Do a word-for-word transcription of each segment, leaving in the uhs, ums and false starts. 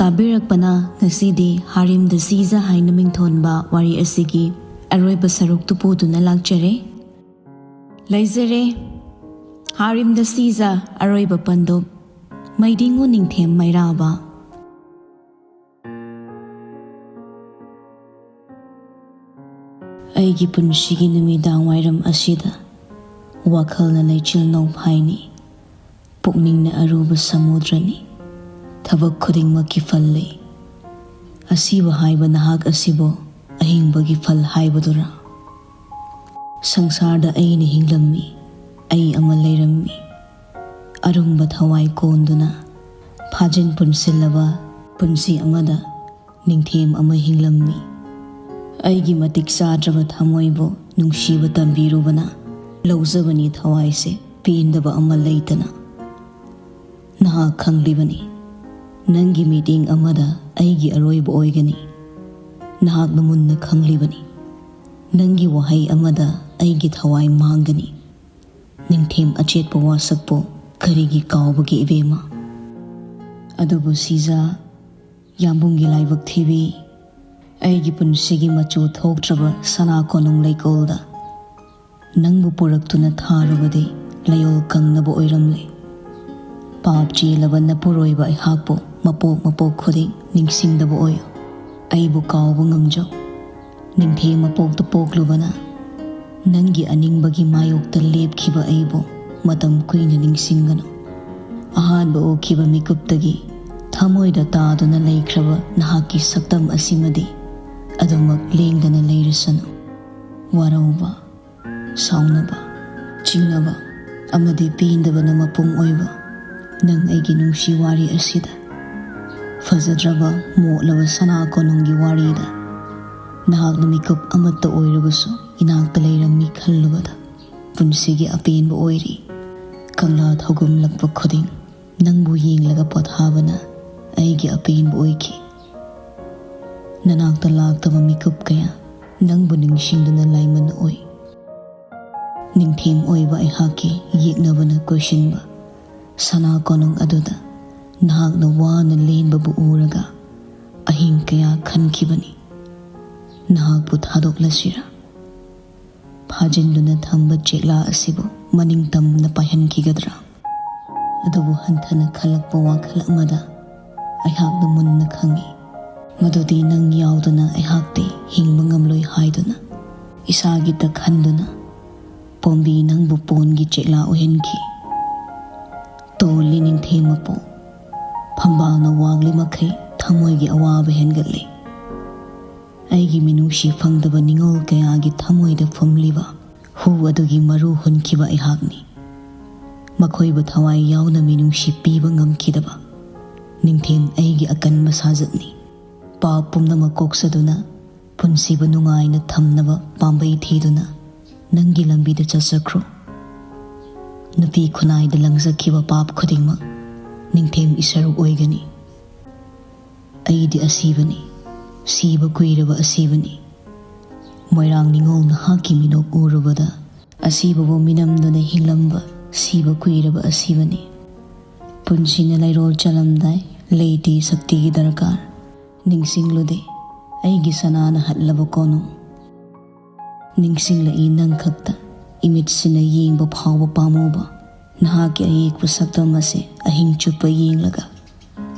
ꯇꯥꯕꯤꯔꯛꯄꯅ ꯉꯁꯤꯗꯤ ꯍꯥꯔꯤꯝꯗ ꯁꯤꯖ ꯍꯥꯏꯅ ꯃꯤꯡꯊꯣꯟꯕ ꯋꯥꯔꯤ ꯑꯁꯤꯒꯤ ꯑꯔꯣꯏꯕ ꯁꯔꯨꯛꯇꯨ ꯄꯨꯗꯨꯅ ꯂꯥꯛꯆꯔꯦ꯫ ꯂꯩꯖꯔꯦ, ꯍꯥꯔꯤꯝꯗ ꯁꯤꯖ ꯑꯔꯣꯏꯕ ꯄꯟꯗꯨꯞ꯫ ꯃꯩꯗꯤꯡꯉꯨ ꯅꯤꯡꯊꯦꯝ ꯃꯩꯔꯥꯕ꯫ ꯑꯩꯒꯤ ꯄꯨꯟꯁꯤꯒꯤ ꯅꯨꯃꯤꯗꯥꯡ ꯋꯥꯏꯔꯝ ꯑꯁꯤꯗ ꯋꯥꯈꯜꯅ ꯂꯩꯆꯤꯜ ꯅꯣꯡꯐꯥꯏꯅꯤ, ꯄꯨꯛꯅꯤꯡꯅ ꯑꯔꯨꯕ ꯁꯃꯨꯗ꯭ꯔꯅꯤ꯫ ꯊꯕꯛ ꯈꯨꯗꯤꯡꯃꯛꯀꯤ ꯐꯜ ꯂꯩ꯫ ꯑꯁꯤꯕ ꯍꯥꯏꯕ ꯅꯍꯥꯛ ꯑꯁꯤꯕꯨ ꯑꯍꯤꯡꯕꯒꯤ ꯐꯜ ꯍꯥꯏꯕꯗꯨꯔꯥ? ꯁꯪꯁꯥꯔꯗ ꯑꯩꯅ ꯍꯤꯡꯂꯝꯃꯤ, ꯑꯩ ꯑꯃ ꯂꯩꯔꯝꯃꯤ꯫ ꯑꯔꯨꯝꯕ ꯊꯋꯥꯏ ꯀꯣꯟꯗꯨꯅ ꯐꯥꯖꯤꯟ ꯄꯨꯟꯁꯤꯜꯂꯕ ꯄꯨꯟꯁꯤ ꯑꯃꯗ ꯅꯤꯡꯊꯦꯝ ꯑꯃ ꯍꯤꯡꯂꯝꯃꯤ꯫ ꯑꯩꯒꯤ ꯃꯇꯤꯛ ꯆꯥꯗ꯭ꯔꯕ ꯊꯃꯣꯏꯕꯨ ꯅꯨꯡꯁꯤꯕ ꯇꯝꯕꯤꯔꯨꯕꯅ ꯂꯧꯖꯕꯅꯤ ꯊꯋꯥꯏꯁꯦ ꯄꯦꯟꯗꯕ ꯑꯃ ꯂꯩꯇꯅ꯫ ꯅꯍꯥꯛ ꯈꯪꯂꯤꯕꯅꯤ, ꯅꯪꯒꯤ ꯃꯤꯠꯌꯦꯡ ꯑꯃꯗ ꯑꯩꯒꯤ ꯑꯔꯣꯏꯕ ꯑꯣꯏꯒꯅꯤ꯫ ꯅꯍꯥꯛꯅ ꯃꯨꯟꯅ ꯈꯪꯂꯤꯕꯅꯤ, ꯅꯪꯒꯤ ꯋꯥꯍꯩ ꯑꯃꯗ ꯑꯩꯒꯤ ꯊꯋꯥꯏ ꯃꯥꯡꯒꯅꯤ꯫ ꯅꯤꯡꯊꯦꯝ ꯑꯆꯦꯠꯄ ꯋꯥꯁꯛꯄꯨ ꯀꯔꯤꯒꯤ ꯀꯥꯎꯕꯒꯦ ꯏꯕꯦꯝꯃ? ꯑꯗꯨꯕꯨ ꯁꯤꯖ, ꯌꯥꯝꯕꯨꯡꯒꯤ ꯂꯥꯏꯕꯛ ꯊꯤꯕꯤ, ꯑꯩꯒꯤ ꯄꯨꯟꯁꯤꯒꯤ ꯃꯆꯨ ꯊꯣꯛꯇ꯭ꯔꯕ ꯁꯅꯥ ꯀꯣꯅꯨꯡ ꯂꯩꯀꯣꯜꯗ ꯅꯪꯕꯨ ꯄꯨꯔꯛꯇꯨꯅ ꯊꯥꯔꯨꯕꯗꯤ ꯂꯩꯌꯣꯜ ꯀꯪꯅꯕ ꯑꯣꯏꯔꯝꯂꯦ꯫ ꯄꯥꯞ ꯆꯦꯜꯂꯕ ꯅꯄꯨꯔꯣꯏꯕ ꯑꯩꯍꯥꯛꯄꯨ ꯃꯄꯣꯛ ꯃꯄꯣꯛ ꯈꯨꯗꯤꯡ ꯅꯤꯡꯁꯤꯡꯗꯕ ꯑꯣꯏꯌꯨ꯫ ꯑꯩꯕꯨ ꯀꯥꯎꯕ ꯉꯝꯖꯧ꯫ ꯅꯤꯡꯊꯦꯝ ꯃꯄꯣꯛꯇ ꯄꯣꯛꯂꯨꯕꯅ ꯅꯪꯒꯤ ꯑꯅꯤꯡꯕꯒꯤ ꯃꯥꯌꯣꯛꯇ ꯂꯦꯞꯈꯤꯕ ꯑꯩꯕꯨ ꯃꯇꯝ ꯀꯨꯏꯅ ꯅꯤꯡꯁꯤꯡꯒꯅꯨ꯫ ꯑꯍꯥꯟꯕ ꯎꯈꯤꯕ ꯃꯤꯀꯨꯞꯇꯒꯤ ꯊꯃꯣꯏꯗ ꯇꯥꯗꯨꯅ ꯂꯩꯈ꯭ꯔꯕ ꯅꯍꯥꯛꯀꯤ ꯁꯛꯇꯝ ꯑꯁꯤꯃꯗꯤ ꯑꯗꯨꯃꯛ ꯂꯦꯡꯗꯅ ꯂꯩꯔꯁꯅꯨ꯫ ꯋꯥꯔꯧꯕ, ꯁꯥꯎꯅꯕ, ꯆꯤꯡꯅꯕ ꯑꯃꯗꯤ ꯄꯦꯟꯗꯕꯅ ꯃꯄꯨꯡ ꯑꯣꯏꯕ ꯅꯪ ꯑꯩꯒꯤ ꯅꯨꯡꯁꯤ ꯋꯥꯔꯤ ꯑꯁꯤꯗ, ꯐꯖꯗ꯭ꯔꯕ ꯃꯣꯠꯂꯕ ꯁꯅꯥ ꯀꯣꯅꯨꯡꯒꯤ ꯋꯥꯔꯤꯗ, ꯅꯍꯥꯛꯅ ꯃꯤꯀꯨꯞ ꯑꯃꯠꯇ ꯑꯣꯏꯔꯕꯁꯨ ꯏꯅꯥꯛꯇ ꯂꯩꯔꯝꯃꯤ ꯈꯜꯂꯨꯕꯗ ꯄꯨꯟꯁꯤꯒꯤ ꯑꯄꯦꯟꯕ ꯑꯣꯏꯔꯤ꯫ ꯀꯪꯂꯥ ꯊꯧꯒꯨꯝꯂꯛꯄ ꯈꯨꯗꯤꯡ ꯅꯪꯕꯨ ꯌꯦꯡꯂꯒ ꯄꯣꯊꯥꯕꯅ ꯑꯩꯒꯤ ꯑꯄꯦꯟꯕ ꯑꯣꯏꯈꯤ꯫ ꯅꯅꯥꯛꯇ ꯂꯥꯛꯇꯕ ꯃꯤꯀꯨꯞ ꯀꯌꯥ ꯅꯪꯕꯨ ꯅꯤꯡꯁꯤꯡꯗꯨꯅ ꯂꯥꯏꯃꯟ ꯑꯣꯏ꯫ ꯅꯤꯡꯊꯦꯝ ꯑꯣꯏꯕ ꯑꯩꯍꯥꯛꯀꯤ ꯌꯦꯛꯅꯕꯅ ꯀꯣꯏꯁꯤꯟꯕ ꯁꯅꯥ ꯀꯣꯅꯨꯡ ꯑꯗꯨꯗ ꯅꯍꯥꯛꯅ ꯋꯥꯅ ꯂꯦꯟꯕꯕꯨ ꯎꯔꯒ ꯑꯍꯤꯡ ꯀꯌꯥ ꯈꯟꯈꯤꯕꯅꯤ꯫ ꯅꯍꯥꯛꯄꯨ ꯊꯥꯗꯣꯛꯂꯁꯤꯔꯥ? ꯐꯥꯖꯤꯟꯗꯨꯅ ꯊꯝꯕ ꯆꯦꯛꯂꯥ ꯑꯁꯤꯕꯨ ꯃꯅꯤꯡ ꯇꯝꯅ ꯄꯥꯏꯍꯟꯈꯤꯒꯗ꯭ꯔꯥ? ꯑꯗꯨꯕꯨ ꯍꯟꯊꯅ ꯈꯜꯂꯛꯄ ꯋꯥꯈꯜ ꯑꯃꯗ ꯑꯩꯍꯥꯛꯅ ꯃꯨꯟꯅ ꯈꯪꯏ, ꯃꯗꯨꯗꯤ ꯅꯪ ꯌꯥꯎꯗꯅ ꯑꯩꯍꯥꯛꯇꯤ ꯍꯤꯡꯕ ꯉꯝꯂꯣꯏ ꯍꯥꯏꯗꯨꯅ ꯏꯁꯥꯒꯤꯇ ꯈꯟꯗꯨꯅ ꯄꯣꯝꯕꯤ ꯅꯪꯕꯨ ꯄꯣꯟꯒꯤ ꯆꯦꯛꯂꯥ ꯑꯣꯏꯍꯟꯈꯤ꯫ ꯇꯣꯜꯂꯤ ꯅꯤꯡꯊꯦꯝ ꯃꯄꯣꯛ, ꯐꯝꯕꯥꯜꯅ ꯋꯥꯡꯂꯤ ꯃꯈꯩ ꯊꯃꯣꯏꯒꯤ ꯑꯋꯥꯕ ꯍꯦꯟꯒꯠꯂꯤ꯫ ꯑꯩꯒꯤ ꯃꯤꯅꯨꯡꯁꯤ ꯐꯪꯗꯕ ꯅꯤꯡꯉꯣꯜ ꯀꯌꯥꯒꯤ ꯊꯃꯣꯏꯗ ꯐꯨꯝꯂꯤꯕ ꯍꯨ ꯑꯗꯨꯒꯤ ꯃꯔꯨ ꯍꯨꯟꯈꯤꯕ ꯑꯩꯍꯥꯛꯅꯤ꯫ ꯃꯈꯣꯏꯕꯨ ꯊꯋꯥꯏ ꯌꯥꯎꯅ ꯃꯤꯅꯨꯡꯁꯤ ꯄꯤꯕ ꯉꯝꯈꯤꯗꯕ ꯅꯤꯡꯊꯦꯝ ꯑꯩꯒꯤ ꯑꯀꯟꯕ ꯁꯥꯖꯠꯅꯤ꯫ ꯄꯥꯞ ꯄꯨꯝꯅꯃꯛ ꯀꯣꯛꯆꯗꯨꯅ ꯄꯨꯟꯁꯤꯕꯨ ꯅꯨꯡꯉꯥꯏꯅ ꯊꯝꯅꯕ ꯄꯥꯝꯕꯩ ꯊꯤꯗꯨꯅ ꯅꯪꯒꯤ ꯂꯝꯕꯤꯗ ꯆꯠꯆꯈ꯭ꯔꯣ꯫ ꯅꯨꯄꯤ ꯈꯨꯟꯅꯥꯏꯗ ꯂꯪꯖꯈꯤꯕ ꯄꯥꯞ ꯈꯨꯗꯤꯡꯃꯛ ꯅꯤꯡꯊꯦꯝ ꯏꯁꯔꯨꯛ ꯑꯣꯏꯒꯅꯤ꯫ ꯑꯩꯗꯤ ꯑꯁꯤꯕꯅꯤ, ꯁꯤꯕ ꯀꯨꯏꯔꯕ ꯑꯁꯤꯕꯅꯤ꯫ ꯃꯣꯏꯔꯥꯡ ꯅꯤꯉꯣꯜ ꯅꯍꯥꯛꯀꯤ ꯃꯤꯅꯣꯛ ꯎꯔꯨꯕꯗ ꯑꯁꯤꯕꯕꯨ ꯃꯤꯅꯝꯗꯨꯅ ꯍꯤꯡꯂꯝꯕ ꯁꯤꯕ ꯀꯨꯏꯔꯕ ꯑꯁꯤꯕꯅꯤ꯫ ꯄꯨꯟꯁꯤꯅ ꯂꯩꯔꯣꯜ ꯆꯜꯂꯝꯗꯥꯏ ꯂꯩꯇꯦ ꯁꯛꯇꯤꯒꯤ ꯗꯔꯀꯥꯔ꯫ ꯅꯤꯡꯁꯤꯡꯂꯨꯗꯦ ꯑꯩꯒꯤ ꯁꯅꯥꯅ ꯍꯠꯂꯕ ꯀꯣꯅꯨꯡ꯫ ꯅꯤꯡꯁꯤꯡꯂꯛꯏ ꯅꯪ ꯈꯛꯇ ꯏꯃꯤꯠꯁꯤꯅ ꯌꯦꯡꯕ ꯐꯥꯎꯕ ꯄꯥꯝꯃꯨꯕ꯫ ꯅꯍꯥꯛꯀꯤ ꯑꯌꯦꯛꯄ ꯁꯛꯇꯝ ꯑꯁꯤ ꯑꯍꯤꯡ ꯆꯨꯞꯄ ꯌꯦꯡꯂꯒ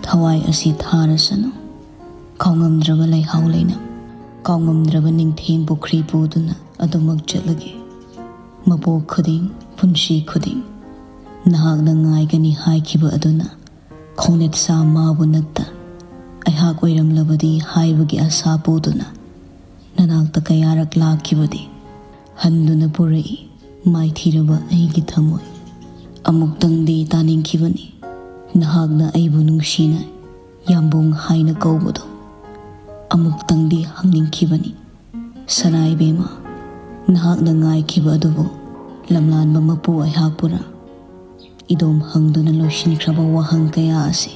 ꯊꯋꯥꯏ ꯑꯁꯤ ꯊꯥꯔꯁꯅꯨ꯫ ꯀꯥꯎꯉꯝꯗ꯭ꯔꯕ ꯂꯩꯍꯥꯎ ꯂꯩꯅꯝ, ꯀꯥꯎꯉꯝꯗ꯭ꯔꯕ ꯅꯤꯡꯊꯦꯝ ꯄꯨꯈ꯭ꯔꯤ ꯄꯨꯗꯨꯅ ꯑꯗꯨꯃꯛ ꯆꯠꯂꯒꯦ꯫ ꯃꯄꯣꯛ ꯈꯨꯗꯤꯡ, ꯄꯨꯟꯁꯤ ꯈꯨꯗꯤꯡ ꯅꯍꯥꯛꯅ ꯉꯥꯏꯒꯅꯤ ꯍꯥꯏꯈꯤꯕ ꯑꯗꯨꯅ ꯈꯣꯡꯅꯦꯠ ꯁꯥ ꯃꯥꯕꯨ ꯅꯠꯇ ꯑꯩꯍꯥꯛ ꯑꯣꯏꯔꯝꯂꯕꯗꯤ ꯍꯥꯏꯕꯒꯤ ꯑꯁꯥ ꯄꯨꯗꯨꯅ ꯅꯅꯥꯛꯇ ꯀꯌꯥꯔꯛ ꯂꯥꯛꯈꯤꯕꯗꯤ ꯍꯟꯗꯨꯅ ꯄꯨꯔꯛꯏ ꯃꯥꯏꯊꯤꯔꯕ ꯑꯩꯒꯤ ꯊꯃꯣꯏ꯫ ꯑꯃꯨꯛꯇꯪꯗꯤ ꯇꯥꯅꯤꯡꯈꯤꯕꯅꯤ ꯅꯍꯥꯛꯅ ꯑꯩꯕꯨ ꯅꯨꯡꯁꯤꯅ ꯌꯥꯝꯕꯨꯡ ꯍꯥꯏꯅ ꯀꯧꯕꯗꯣ꯫ ꯑꯃꯨꯛꯇꯪꯗꯤ ꯍꯪꯅꯤꯡꯈꯤꯕꯅꯤ ꯁꯅꯥ ꯏꯕꯦꯝꯃ, ꯅꯍꯥꯛꯅ ꯉꯥꯏꯈꯤꯕ ꯑꯗꯨꯕꯨ ꯂꯝꯂꯥꯟꯕ ꯃꯄꯨ ꯑꯩꯍꯥꯛꯄꯨꯔꯥ? ꯏꯗꯣꯝ ꯍꯪꯗꯨꯅ ꯂꯣꯏꯁꯤꯟꯈ꯭ꯔꯕ ꯋꯥꯍꯪ ꯀꯌꯥ ꯑꯁꯤ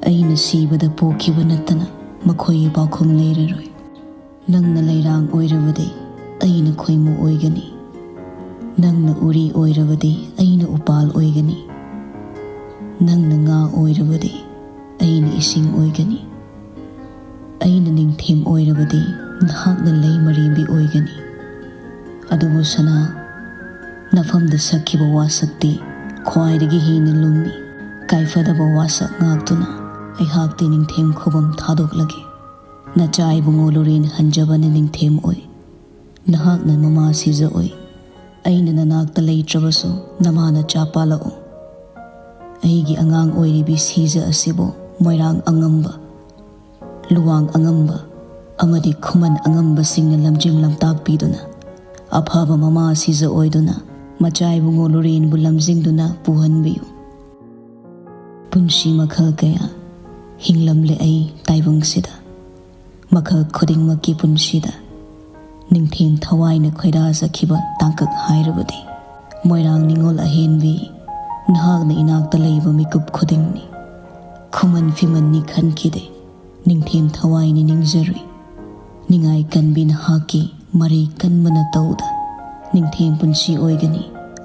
ꯑꯩꯅ ꯁꯤꯕꯗ ꯄꯣꯛꯈꯤꯕ ꯅꯠꯇꯅ ꯃꯈꯣꯏꯒꯤ ꯄꯥꯎꯈꯨꯝ ꯂꯩꯔꯔꯣꯏ꯫ ꯅꯪꯅ ꯂꯩꯔꯥꯡ ꯑꯣꯏꯔꯕꯗꯤ ꯑꯩꯅ ꯈꯣꯏꯃꯨ ꯑꯣꯏꯒꯅꯤ꯫ ꯅꯪꯅ ꯎꯔꯤ ꯑꯣꯏꯔꯕꯗꯤ ꯑꯩꯅ ꯎꯄꯥꯜ ꯑꯣꯏꯒꯅꯤ꯫ ꯅꯪꯅ ꯉꯥ ꯑꯣꯏꯔꯕꯗꯤ ꯑꯩꯅ ꯏꯁꯤꯡ ꯑꯣꯏꯒꯅꯤ, ꯑꯩꯅ ꯅꯤꯡꯊꯦꯝ ꯑꯣꯏꯔꯕꯗꯤ ꯅꯍꯥꯛꯅ ꯂꯩ ꯃꯔꯦꯝꯕꯤ ꯑꯣꯏꯒꯅꯤ꯫ ꯑꯗꯨꯕꯨ ꯁꯅꯥ, ꯅꯐꯝꯗ ꯁꯛꯈꯤꯕ ꯋꯥꯁꯛꯇꯤ ꯈ꯭ꯋꯥꯏꯗꯒꯤ ꯍꯦꯟꯅ ꯂꯨꯝꯃꯤ꯫ ꯀꯥꯏꯐꯗꯕ ꯋꯥꯁꯛ ꯉꯥꯛꯇꯨꯅ ꯑꯩꯍꯥꯛꯇꯤ ꯅꯤꯡꯊꯦꯝ ꯈꯨꯕꯝ ꯊꯥꯗꯣꯛꯂꯒꯦ꯫ ꯅꯆꯥ ꯏꯕꯨꯡꯉꯣ ꯂꯨꯔꯦꯟ ꯍꯟꯖꯕꯅ ꯅꯤꯡꯊꯦꯝ ꯑꯣꯏ꯫ ꯅꯍꯥꯛꯅ ꯃꯃꯥ ꯁꯤꯖ ꯑꯣꯏ꯫ ꯑꯩꯅ ꯅꯅꯥꯛꯇ ꯂꯩꯇ꯭ꯔꯕꯁꯨ ꯅꯃꯥ ꯅꯆꯥ ꯄꯥꯜꯂꯛꯎ꯫ ꯑꯩꯒꯤ ꯑꯉꯥꯡ ꯑꯣꯏꯔꯤꯕꯤ ꯁꯤꯖ ꯑꯁꯤꯕꯨ ꯃꯣꯏꯔꯥꯡ ꯑꯉꯝꯕ, ꯂꯨꯋꯥꯡ ꯑꯉꯝꯕ ꯑꯃꯗꯤ ꯈꯨꯃꯟ ꯑꯉꯝꯕꯁꯤꯡꯅ ꯂꯝꯖꯤꯡ ꯂꯝꯇꯥꯛꯄꯤꯗꯨꯅ ꯑꯐꯕ ꯃꯃꯥ ꯁꯤꯖ ꯑꯣꯏꯗꯨꯅ ꯃꯆꯥ ꯏꯕꯨꯡꯉꯣ ꯂꯨꯔꯦꯟꯕꯨ ꯂꯝꯖꯤꯡꯗꯨꯅ ꯄꯨꯍꯟꯕꯤꯌꯨ꯫ ꯄꯨꯟꯁꯤ ꯃꯈꯜ ꯀꯌꯥ ꯍꯤꯡꯂꯝꯂꯦ ꯑꯩ ꯇꯥꯏꯕꯪꯁꯤꯗ꯫ ꯃꯈꯜ ꯈꯨꯗꯤꯡꯃꯛꯀꯤ ꯄꯨꯟꯁꯤꯗ ꯅꯤꯡꯊꯦꯝ ꯊꯋꯥꯏꯅ ꯈꯣꯏꯗꯥꯖꯈꯤꯕ ꯇꯥꯡꯀꯛ ꯍꯥꯏꯔꯕꯗꯤ ꯃꯣꯏꯔꯥꯡ ꯅꯤꯉꯣꯜ ꯑꯍꯦꯟꯕꯤ, ꯅꯍꯥꯛꯅ ꯏꯅꯥꯛꯇ ꯂꯩꯕ ꯃꯤꯀꯨꯞ ꯈꯨꯗꯤꯡꯅꯤ꯫ ꯈꯨꯃꯟ ꯐꯤꯃꯟꯅꯤ ꯈꯟꯈꯤꯗꯦ, ꯅꯤꯡꯊꯦꯝ ꯊꯋꯥꯏꯅꯤ ꯅꯤꯡꯖꯔꯨꯏ꯫ ꯅꯤꯡꯉꯥꯏ ꯀꯟꯕꯤ ꯅꯍꯥꯛꯀꯤ ꯃꯔꯩ ꯀꯟꯕ ꯅꯇꯧꯗ ꯅꯤꯡꯊꯦꯝ ꯄꯨꯟꯁꯤ ꯑꯣꯏꯒꯅꯤ꯫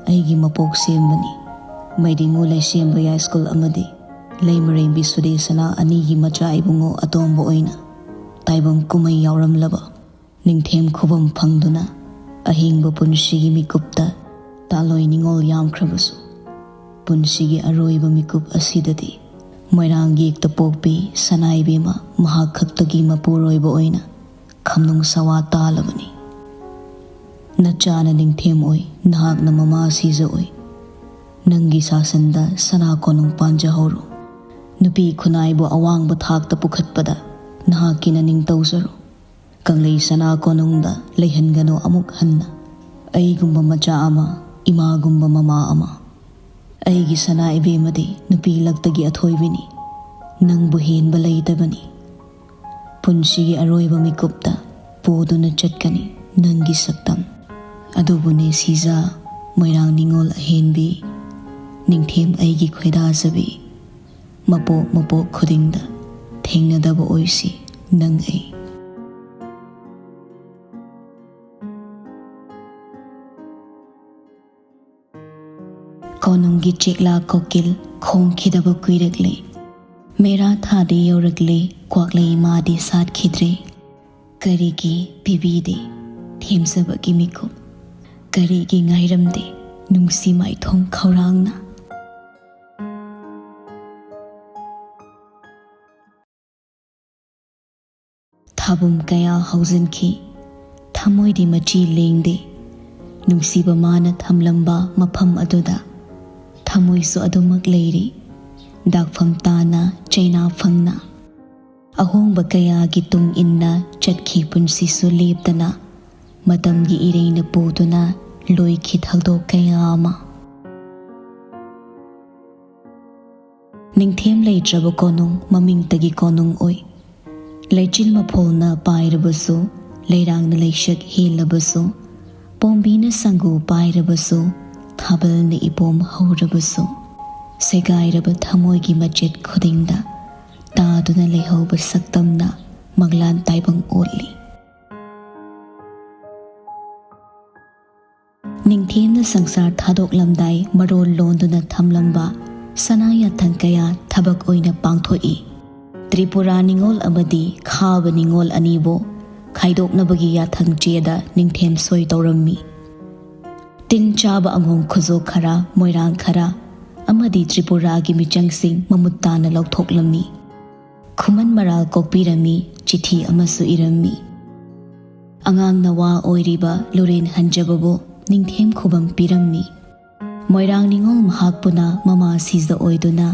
ꯑꯩꯒꯤ ꯃꯄꯣꯛ ꯁꯦꯝꯕꯅꯤ꯫ ꯃꯩꯗꯤꯡꯉꯨ ꯂꯩꯁꯦꯝꯕ ꯌꯥꯏꯁ꯭ꯀꯨꯜ ꯑꯃꯗꯤ ꯂꯩꯃꯔꯦꯝꯕꯤ ꯁꯨꯗꯦꯁꯅꯥ ꯑꯅꯤꯒꯤ ꯃꯆꯥ ꯏꯕꯨꯡꯉꯣ ꯑꯇꯣꯝꯕ ꯑꯣꯏꯅ ꯇꯥꯏꯕꯪ ꯀꯨꯝꯍꯩ ꯌꯥꯎꯔꯝꯂꯕ ꯅꯤꯡꯊꯦꯝ ꯈꯨꯕꯝ ꯐꯪꯗꯨꯅ ꯑꯍꯤꯡꯕ ꯄꯨꯟꯁꯤꯒꯤ ꯃꯤꯀꯨꯞꯇ ꯇꯥꯂꯣꯏ ꯅꯤꯉꯣꯜ ꯌꯥꯝꯈ꯭ꯔꯕꯁꯨ, ꯄꯨꯟꯁꯤꯒꯤ ꯑꯔꯣꯏꯕ ꯃꯤꯀꯨꯞ ꯑꯁꯤꯗꯗꯤ ꯃꯣꯏꯔꯥꯡ ꯌꯦꯛꯇ ꯄꯣꯛꯄꯤ ꯁꯅꯥ ꯏꯕꯦꯝꯃ ꯃꯍꯥꯛ ꯈꯛꯇꯒꯤ ꯃꯄꯨꯔꯣꯏꯕ ꯑꯣꯏꯅ ꯈꯝꯅꯨꯡ ꯁꯋꯥ ꯇꯥꯜꯂꯕꯅꯤ꯫ ꯅꯆꯥꯅ ꯅꯤꯡꯊꯦꯝ ꯑꯣꯏ, ꯅꯍꯥꯛꯅ ꯃꯃꯥ ꯁꯤꯖ ꯑꯣꯏ꯫ ꯅꯪꯒꯤ ꯁꯥꯁꯟꯗ ꯁꯅꯥ ꯀꯣꯅꯨꯡ ꯄꯥꯟꯖꯍꯧꯔꯣ꯫ ꯅꯨꯄꯤ ꯈꯨꯟꯅꯥꯏꯕꯨ ꯑꯋꯥꯡꯕ ꯊꯥꯛꯇ ꯄꯨꯈꯠꯄꯗ ꯅꯍꯥꯛꯀꯤ ꯅꯅꯤꯡ ꯇꯧꯖꯔꯣ꯫ ꯀꯪꯂꯩ ꯁꯅꯥ ꯀꯣꯅꯨꯡꯗ ꯂꯩꯍꯟꯒꯅꯨ ꯑꯃꯨꯛ ꯍꯟꯅ꯫ ꯑꯩꯒꯨꯝꯕ ꯃꯆꯥ ꯑꯃ, ꯏꯃꯥꯒꯨꯝꯕ ꯃꯃꯥ ꯑꯃ꯫ ꯑꯩꯒꯤ ꯁꯅꯥ ꯏꯕꯦꯝꯃꯗꯤ ꯅꯨꯄꯤ ꯂꯛꯇꯒꯤ ꯑꯊꯣꯏꯕꯤꯅꯤ꯫ ꯅꯪꯕꯨ ꯍꯦꯟꯕ ꯂꯩꯇꯕꯅꯤ꯫ ꯄꯨꯟꯁꯤꯒꯤ ꯑꯔꯣꯏꯕ ꯃꯤꯀꯨꯞꯇ ꯄꯨꯗꯨꯅ ꯆꯠꯀꯅꯤ ꯅꯪꯒꯤ ꯁꯛꯇꯝ꯫ ꯑꯗꯨꯕꯨꯅꯦ ꯁꯤꯖꯥ, ꯃꯣꯏꯔꯥꯡ ꯅꯤꯉꯣꯜ ꯑꯍꯦꯟꯕꯤ, ꯅꯤꯡꯊꯦꯝ ꯑꯩꯒꯤ ꯈꯣꯏꯗꯥꯖꯕꯤ, ꯃꯄꯣꯛ ꯃꯄꯣꯛ ꯈꯨꯗꯤꯡꯗ ꯊꯦꯡꯅꯗꯕ ꯑꯣꯏꯁꯤ ꯅꯪ ꯑꯩ꯫ ꯀꯣꯅꯨꯡꯒꯤ ꯆꯦꯛꯂꯥ ꯀꯣꯀꯤꯜ, ꯈꯣꯡꯈꯤꯗꯕ ꯀꯨꯏꯔꯛꯂꯦ꯫ ꯃꯦꯔꯥ ꯊꯥꯗꯤ ꯌꯧꯔꯛꯂꯦ, ꯀ꯭ꯋꯥꯛꯂꯩ ꯃꯥꯗꯤ ꯁꯥꯠꯈꯤꯗ꯭ꯔꯦ꯫ ꯀꯔꯤꯒꯤ ꯄꯤꯕꯤꯗꯦ ꯊꯦꯝꯖꯕꯒꯤ ꯃꯤꯀꯨꯞ? ꯀꯔꯤꯒꯤ ꯉꯥꯏꯔꯝꯗꯦ ꯅꯨꯡꯁꯤ ꯃꯥꯏꯊꯣꯡ ꯈꯧꯔꯥꯡꯅ? ꯊꯥꯕꯨꯝ ꯀꯌꯥ ꯍꯧꯖꯤꯟꯈꯤ, ꯊꯃꯣꯏꯗꯤ ꯃꯆꯤ ꯂꯦꯡꯗꯦ꯫ ꯅꯨꯡꯁꯤꯕ ꯃꯥꯅ ꯊꯝꯂꯝꯕ ꯃꯐꯝ ꯑꯗꯨꯗ ꯊꯃꯣꯏꯁꯨ ꯑꯗꯨꯃꯛ ꯂꯩꯔꯤ, ꯗꯥꯛꯐꯝ ꯇꯥꯅ, ꯆꯩꯅꯥ ꯐꯪꯅ꯫ ꯑꯍꯣꯡꯕ ꯀꯌꯥꯒꯤ ꯇꯨꯡ ꯏꯟꯅ ꯆꯠꯈꯤ ꯄꯨꯟꯁꯤꯁꯨ ꯂꯦꯞꯇꯅ, ꯃꯇꯝꯒꯤ ꯏꯔꯩꯅ ꯄꯨꯗꯨꯅ ꯂꯣꯏꯈꯤ ꯊꯧꯗꯣꯛ ꯀꯌꯥ ꯑꯃ꯫ ꯅꯤꯡꯊꯦꯝ ꯂꯩꯇ꯭ꯔꯕ ꯀꯣꯅꯨꯡ ꯃꯃꯤꯡꯇꯒꯤ ꯀꯣꯅꯨꯡ ꯑꯣꯏ꯫ ꯂꯩꯆꯤꯜ ꯃꯐꯣꯜꯅ ꯄꯥꯏꯔꯕꯁꯨ, ꯂꯩꯔꯥꯡꯅ ꯂꯩꯁꯛ ꯍꯦꯜꯂꯕꯁꯨ, ꯄꯣꯝꯕꯤꯅ ꯁꯪꯒꯨ ꯄꯥꯏꯔꯕꯁꯨ, ꯊꯥꯕꯜꯅ ꯏꯄꯣꯝ ꯍꯧꯔꯕꯁꯨ, ꯁꯦꯒꯥꯏꯔꯕ ꯊꯃꯣꯏꯒꯤ ꯃꯆꯦꯠ ꯈꯨꯗꯤꯡꯗ ꯇꯥꯗꯨꯅ ꯂꯩꯍꯧꯕ ꯁꯛꯇꯝꯅ ꯃꯪꯂꯥꯟ ꯇꯥꯏꯕꯪ ꯑꯣꯠꯂꯤ꯫ ꯅꯤꯡꯊꯦꯝꯅ ꯁꯪꯁꯥꯔ ꯊꯥꯗꯣꯛꯂꯝꯗꯥꯏ ꯃꯔꯣꯜ ꯂꯣꯟꯗꯨꯅ ꯊꯝꯂꯝꯕ ꯁꯅꯥ ꯌꯥꯊꯪ ꯀꯌꯥ ꯊꯕꯛ ꯑꯣꯏꯅ ꯄꯥꯡꯊꯣꯛꯏ꯫ ꯇ꯭ꯔꯤꯄꯨꯔꯥ ꯅꯤꯉꯣꯜ ꯑꯃꯗꯤ ꯈꯥꯕ ꯅꯤꯉꯣꯜ ꯑꯅꯤꯕꯨ ꯈꯥꯏꯗꯣꯛꯅꯕꯒꯤ ꯌꯥꯊꯪ ꯆꯦꯗ ꯅꯤꯡꯊꯦꯝ ꯁꯣꯏ ꯇꯧꯔꯝꯃꯤ꯫ ꯇꯤꯟ ꯆꯥꯕ ꯑꯉꯣꯝ ꯈꯨꯖꯣ ꯈꯔ, ꯃꯣꯏꯔꯥꯡ ꯈꯔ ꯑꯃꯗꯤ ꯇ꯭ꯔꯤꯄꯨꯔꯥꯒꯤ ꯃꯤꯆꯪꯁꯤꯡ ꯃꯃꯨꯠ ꯇꯥꯅ ꯂꯧꯊꯣꯛꯂꯝꯃꯤ꯫ ꯈꯨꯃꯟ ꯃꯔꯥꯜ ꯀꯣꯛꯄꯤꯔꯝꯃꯤ, ꯆꯤꯊꯤ ꯑꯃꯁꯨ ꯏꯔꯝꯃꯤ꯫ ꯑꯉꯥꯡ ꯅꯋꯥ ꯑꯣꯏꯔꯤꯕ ꯂꯨꯔꯦꯟ ꯍꯟꯖꯕꯕꯨ ꯅꯤꯡꯊꯦꯝ ꯈꯨꯕꯝ ꯄꯤꯔꯝꯃꯤ꯫ ꯃꯣꯏꯔꯥꯡ ꯅꯤꯉꯣꯜ ꯃꯍꯥꯛꯄꯨꯅ ꯃꯃꯥ ꯁꯤꯖ ꯑꯣꯏꯗꯨꯅ,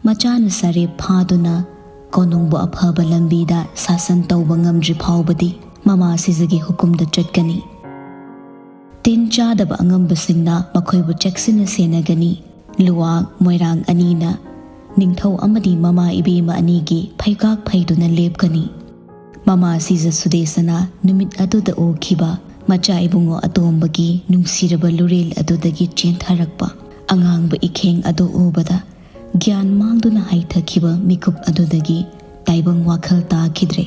ꯃꯆꯥꯅ ꯁꯔꯦꯞ ꯐꯥꯗꯨꯅ ꯀꯣꯅꯨꯡꯕꯨ ꯑꯐꯕ ꯂꯝꯕꯤꯗ ꯁꯥꯁꯟ ꯇꯧꯕ ꯉꯝꯗ꯭ꯔꯤ ꯐꯥꯎꯕꯗꯤ ꯃꯃꯥ ꯁꯤꯖꯒꯤ ꯍꯨꯀꯨꯝꯗ ꯆꯠꯀꯅꯤ꯫ ꯇꯤꯟ ꯆꯥꯗꯕ ꯑꯉꯝꯕꯁꯤꯡꯅ ꯃꯈꯣꯏꯕꯨ ꯆꯦꯛꯁꯤꯟꯅ ꯁꯦꯟꯅꯒꯅꯤ꯫ ꯂꯨꯋꯥꯡ, ꯃꯣꯏꯔꯥꯡ ꯑꯅꯤꯅ ꯅꯤꯡꯊꯧ ꯑꯃꯗꯤ ꯃꯃꯥ ꯏꯕꯦꯝꯃ ꯑꯅꯤꯒꯤ ꯐꯩꯒꯥꯛ ꯐꯩꯗꯨꯅ ꯂꯦꯞꯀꯅꯤ꯫ ꯃꯃꯥ ꯁꯤꯖ ꯁꯨꯗꯦꯁꯅ ꯅꯨꯃꯤꯠ ꯑꯗꯨꯗ ꯎꯈꯤꯕ ꯃꯆꯥ ꯏꯕꯨꯡꯉꯣ ꯑꯇꯣꯝꯕꯒꯤ ꯅꯨꯡꯁꯤꯔꯕ ꯂꯨꯔꯦꯜ ꯑꯗꯨꯗꯒꯤ ꯆꯦꯟꯊꯔꯛꯄ ꯑꯉꯥꯡꯕ ꯏꯈꯦꯡ ꯑꯗꯨ ꯎꯕꯗ, ꯒ꯭ꯌꯥꯟ ꯃꯥꯡꯗꯨꯅ ꯍꯥꯏꯊꯈꯤꯕ ꯃꯤꯀꯨꯞ ꯑꯗꯨꯗꯒꯤ ꯇꯥꯏꯕꯪ ꯋꯥꯈꯜ ꯇꯥꯈꯤꯗ꯭ꯔꯦ꯫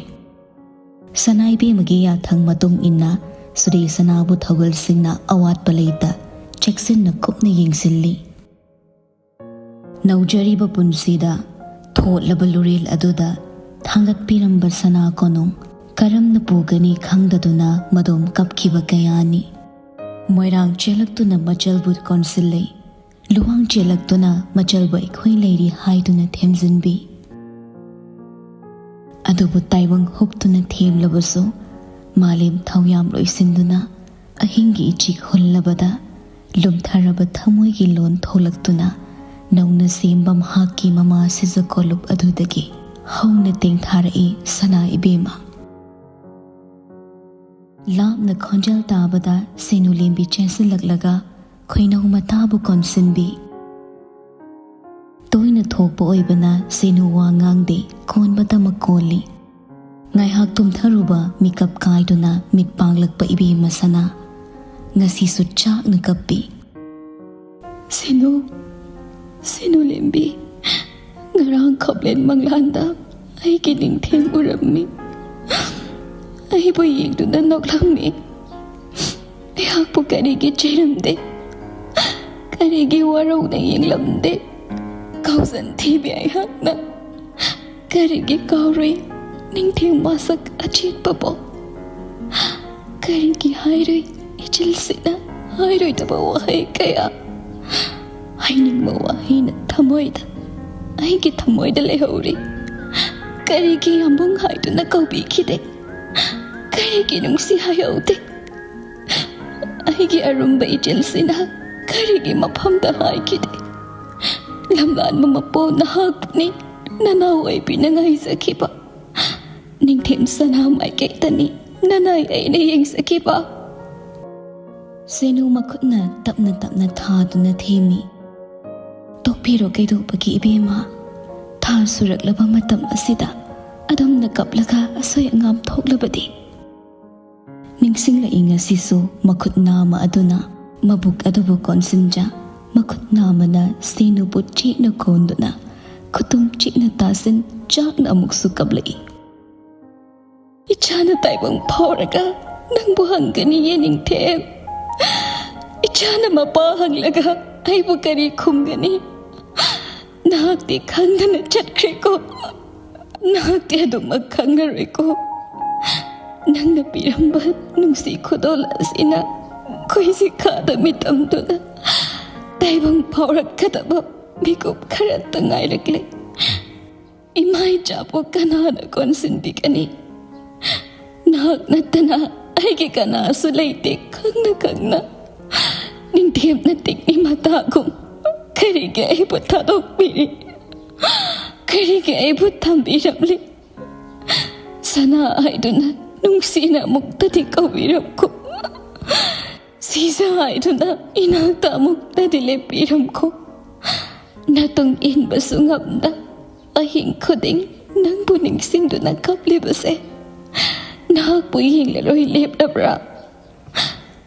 ꯁꯅꯥꯏꯕꯦꯝꯃꯒꯤ ꯌꯥꯊꯪ ꯃꯇꯨꯡ ꯏꯟꯅ ꯁꯨꯗꯦꯁꯅꯥꯕꯨ ꯊꯧꯒꯜꯁꯤꯡꯅ ꯑꯋꯥꯠꯄ ꯂꯩꯇ ꯆꯦꯛꯁꯤꯟꯅ ꯀꯨꯞꯅ ꯌꯦꯡꯁꯤꯜꯂꯤ꯫ ꯅꯧꯖꯔꯤꯕ ꯄꯨꯟꯁꯤꯗ ꯊꯣꯠꯂꯕ ꯂꯨꯔꯦꯜ ꯑꯗꯨꯗ ꯊꯥꯡꯒꯠꯄꯤꯔꯝꯕ ꯁꯅꯥ ꯀꯣꯅꯨꯡ ꯀꯔꯝꯅ ꯄꯨꯒꯅꯤ ꯈꯪꯗꯗꯨꯅ ꯃꯗꯣꯝ ꯀꯞꯈꯤꯕ ꯀꯌꯥꯅꯤ꯫ ꯃꯣꯏꯔꯥꯡ ꯆꯦꯜꯂꯛꯇꯨꯅ ꯃꯆꯜꯕꯨ ꯀꯣꯟꯁꯤꯜꯂꯤ꯫ ꯂꯨꯋꯥꯡ ꯆꯦꯜꯂꯛꯇꯨꯅ ꯃꯆꯜꯕꯨ ꯑꯩꯈꯣꯏ ꯂꯩꯔꯤ ꯍꯥꯏꯗꯨꯅ ꯊꯦꯝꯖꯤꯟꯕꯤ꯫ ꯑꯗꯨꯕꯨ ꯇꯥꯏꯕꯪ ꯍꯨꯛꯇꯨꯅ ꯊꯦꯝꯂꯕꯁꯨ, ꯃꯥꯂꯦꯝ ꯊꯧꯌꯥꯝ ꯂꯣꯏꯁꯤꯟꯗꯨꯅ ꯑꯍꯤꯡꯒꯤ ꯏꯆꯤꯛ ꯍꯨꯜꯂꯕꯗ, ꯂꯨꯝꯊꯔꯕ ꯊꯃꯣꯏꯒꯤ ꯂꯣꯟ ꯊꯣꯛꯂꯛꯇꯨꯅ ꯅꯧꯅ ꯁꯦꯝꯕ ꯃꯍꯥꯛꯀꯤ ꯃꯃꯥ ꯁꯤꯖ ꯀꯣꯂꯨꯞ ꯑꯗꯨꯗꯒꯤ ꯍꯧꯅ ꯇꯦꯡꯊꯥꯔꯛꯏ ꯁꯅꯥ ꯏꯕꯦꯝꯃ꯫ ꯂꯥꯞꯅ ꯈꯣꯟꯖꯦꯜ ꯇꯥꯕꯗ ꯁꯦꯅꯨ ꯂꯦꯝꯕꯤ ꯆꯦꯟꯁꯤꯜꯂꯛꯂꯒ ꯈꯣꯏꯅꯧ ꯃꯇꯥꯕꯨ ꯀꯣꯟꯁꯤꯟꯕꯤ꯫ ꯇꯣꯏꯅ ꯊꯣꯛꯄ ꯑꯣꯏꯕꯅ ꯁꯦꯅꯨ ꯋꯥ ꯉꯥꯡꯗꯦ, ꯀꯣꯟꯕꯇꯃꯛ ꯀꯣꯜꯂꯤ꯫ ꯉꯥꯏꯍꯥꯛ ꯇꯨꯝꯊꯔꯨꯕ ꯃꯤꯀꯞ ꯀꯥꯏꯗꯨꯅ ꯃꯤꯠ ꯄꯥꯡꯂꯛꯄ ꯏꯕꯦꯝꯃ ꯁꯅꯥ ꯉꯁꯤꯁꯨ ꯆꯥꯛꯅ ꯀꯞꯄꯤ꯫ ꯁꯦꯅꯨ, ꯁꯦꯅꯨ ꯂꯦꯝꯕꯤ, ꯉꯔꯥꯡ ꯈꯣꯞꯂꯦꯟ ꯃꯪꯂꯥꯟꯗ ꯑꯩꯒꯤ ꯅꯤꯡꯊꯦꯝ ꯎꯔꯝꯃꯤ꯫ ꯑꯩꯕꯨ ꯌꯦꯡꯗꯨꯅ ꯅꯣꯛꯂꯝꯃꯤ꯫ ꯑꯩꯍꯥꯛꯄꯨ ꯀꯔꯤꯒꯤ ꯆꯩꯔꯝꯗꯦ? ꯀꯔꯤꯒꯤ ꯋꯥꯔꯧꯅ ꯌꯦꯡꯂꯝꯗꯦ? ꯀꯥꯎꯖꯟ ꯊꯤꯕꯤ ꯑꯩꯍꯥꯛꯅ ꯀꯔꯤꯒꯤ ꯀꯥꯎꯔꯨꯏ ꯅꯤꯡꯊꯦꯝ ꯃꯁꯛ ꯑꯆꯦꯠꯄꯕꯨ? ꯀꯔꯤꯒꯤ ꯍꯥꯏꯔꯨꯏ ꯏꯆꯤꯜꯁꯤꯅ ꯍꯥꯏꯔꯣꯏꯗꯕ ꯋꯥꯍꯩ ꯀꯌꯥ? ꯍꯥꯏꯅꯤꯡꯕ ꯋꯥꯍꯩꯅ ꯊꯃꯣꯏꯗ, ꯑꯩꯒꯤ ꯊꯃꯣꯏꯗ ꯂꯩꯍꯧꯔꯤ꯫ ꯀꯔꯤꯒꯤ ꯌꯥꯝꯕꯨꯡ ꯍꯥꯏꯗꯨꯅ ꯀꯧꯕꯤꯈꯤꯗꯦ? ꯀꯔꯤꯒꯤ ꯅꯨꯡꯁꯤ ꯍꯥꯏꯍꯧꯗꯦ? ꯑꯩꯒꯤ ꯑꯔꯨꯝꯕ ꯏꯆꯤꯜꯁꯤꯅ ꯀꯔꯤꯒꯤ ꯃꯐꯝꯗ ꯍꯥꯏꯈꯤꯗꯦ? ꯂꯝꯂꯥꯟꯕ ꯃꯄꯣ ꯅꯍꯥꯛꯅꯤ, ꯅꯅꯥꯎ ꯑꯣꯏꯕꯤꯅ ꯉꯥꯏꯖꯈꯤꯕ꯫ ꯅꯤꯡꯊꯦꯝ ꯁꯅꯥ ꯃꯥꯏꯀꯩꯗꯅꯤ ꯅꯅꯥꯏ ꯑꯩꯅ ꯌꯦꯡꯖꯈꯤꯕ꯫ ꯁꯦꯅꯨ ꯃꯈꯨꯠꯅ ꯇꯞꯅ ꯇꯞꯅ ꯊꯥꯗꯨꯅ ꯊꯦꯝꯃꯤ꯫ ꯇꯣꯛꯄꯤꯔꯣ ꯀꯩꯗꯧꯕꯒꯤ ꯏꯕꯦꯝꯃ? ꯊꯥ ꯁꯨꯔꯛꯂꯕ ꯃꯇꯝ ꯑꯁꯤꯗ ꯑꯗꯣꯝꯅ ꯀꯞꯂꯒ ꯑꯁꯣꯏ ꯑꯉꯥꯝ ꯊꯣꯛꯂꯕꯗꯤ? ꯅꯤꯡꯁꯤꯡꯂꯛꯏ ꯉꯁꯤꯁꯨ ꯃꯈꯨꯠ ꯅꯥꯝꯃ ꯑꯗꯨꯅ ꯃꯕꯨꯛ ꯑꯗꯨꯕꯨ ꯀꯣꯟꯁꯤꯟꯖ, ꯃꯈꯨꯠ ꯅꯥꯝꯃꯅ ꯁꯦꯅꯨꯕꯨ ꯆꯦꯠꯅ ꯀꯣꯟꯗꯨꯅ ꯈꯨꯇꯨꯝ ꯆꯦꯠꯅ ꯇꯥꯁꯤꯟ ꯆꯥꯛꯅ ꯑꯃꯨꯛꯁꯨ ꯀꯞꯂꯛꯏ꯫ ꯏꯆꯥꯅ ꯇꯥꯏꯕꯪ ꯐꯥꯎꯔꯒ ꯅꯪꯕꯨ ꯍꯪꯒꯅꯤꯌꯦ ꯅꯤꯡꯊꯦꯝ꯫ ꯏꯆꯥꯅ ꯃꯄꯥ ꯍꯪꯂꯒ ꯑꯩꯕꯨ ꯀꯔꯤ ꯈꯨꯝꯒꯅꯤ? ꯅꯍꯥꯛꯇꯤ ꯈꯪꯗꯅ ꯆꯠꯈ꯭ꯔꯦꯀꯣ꯫ ꯅꯍꯥꯛꯇꯤ ꯑꯗꯨꯃꯛ ꯈꯪꯉꯔꯣꯏꯀꯣ꯫ ꯅꯪꯅ ꯄꯤꯔꯝꯕ ꯅꯨꯡꯁꯤ ꯈꯨꯗꯣꯜ ꯑꯁꯤꯅ ꯈꯣꯏꯖꯤ ꯈꯥꯗ ꯃꯤꯇꯝꯗꯨꯅ ꯇꯥꯏꯕꯪ ꯐꯥꯎꯔꯛꯀꯗꯕ ꯃꯤꯀꯨꯞ ꯈꯔꯇ ꯉꯥꯏꯔꯛꯂꯦ꯫ ꯏꯃꯥ ꯏꯆꯥꯕꯨ ꯀꯅꯥꯅ ꯀꯣꯟꯁꯤꯟꯕꯤꯒꯅꯤ? ꯅꯍꯥꯛ ꯅꯠꯇꯅ ꯑꯩꯒꯤ ꯀꯅꯥꯁꯨ ꯂꯩꯇꯦ꯫ ꯈꯪꯅ ꯈꯪꯅ ꯅꯤꯡꯊꯦꯝꯅ ꯇꯤꯛꯅꯤ ꯃꯇꯥꯒꯨꯝ ꯀꯔꯤꯒꯤ ꯑꯩꯕꯨ ꯊꯥꯗꯣꯛꯄꯤꯔꯤ? ꯀꯔꯤꯒꯤ ꯑꯩꯕꯨ ꯊꯝꯕꯤꯔꯝꯂꯤ? ꯁꯅꯥ ꯍꯥꯏꯗꯨꯅ ꯅꯨꯡꯁꯤꯅ ꯑꯃꯨꯛꯇꯗꯤ ꯀꯧꯕꯤꯔꯝꯈꯣ꯫ ꯁꯤꯖ ꯍꯥꯏꯗꯨꯅ ꯏꯅꯥꯛꯇ ꯑꯃꯨꯛꯇꯗꯤ ꯂꯦꯞꯄꯤꯔꯝꯈꯣ꯫ ꯅꯇꯨꯡ ꯏꯟꯕꯁꯨ ꯉꯝꯗ ꯑꯍꯤꯡ ꯈꯨꯗꯤꯡ ꯅꯪꯕꯨ ꯅꯤꯡꯁꯤꯡꯗꯨꯅ ꯀꯞꯂꯤꯕꯁꯦ ꯅꯍꯥꯛꯄꯨ ꯌꯦꯡꯂꯔꯣꯏ ꯂꯦꯞꯂꯕ꯭ꯔꯥ?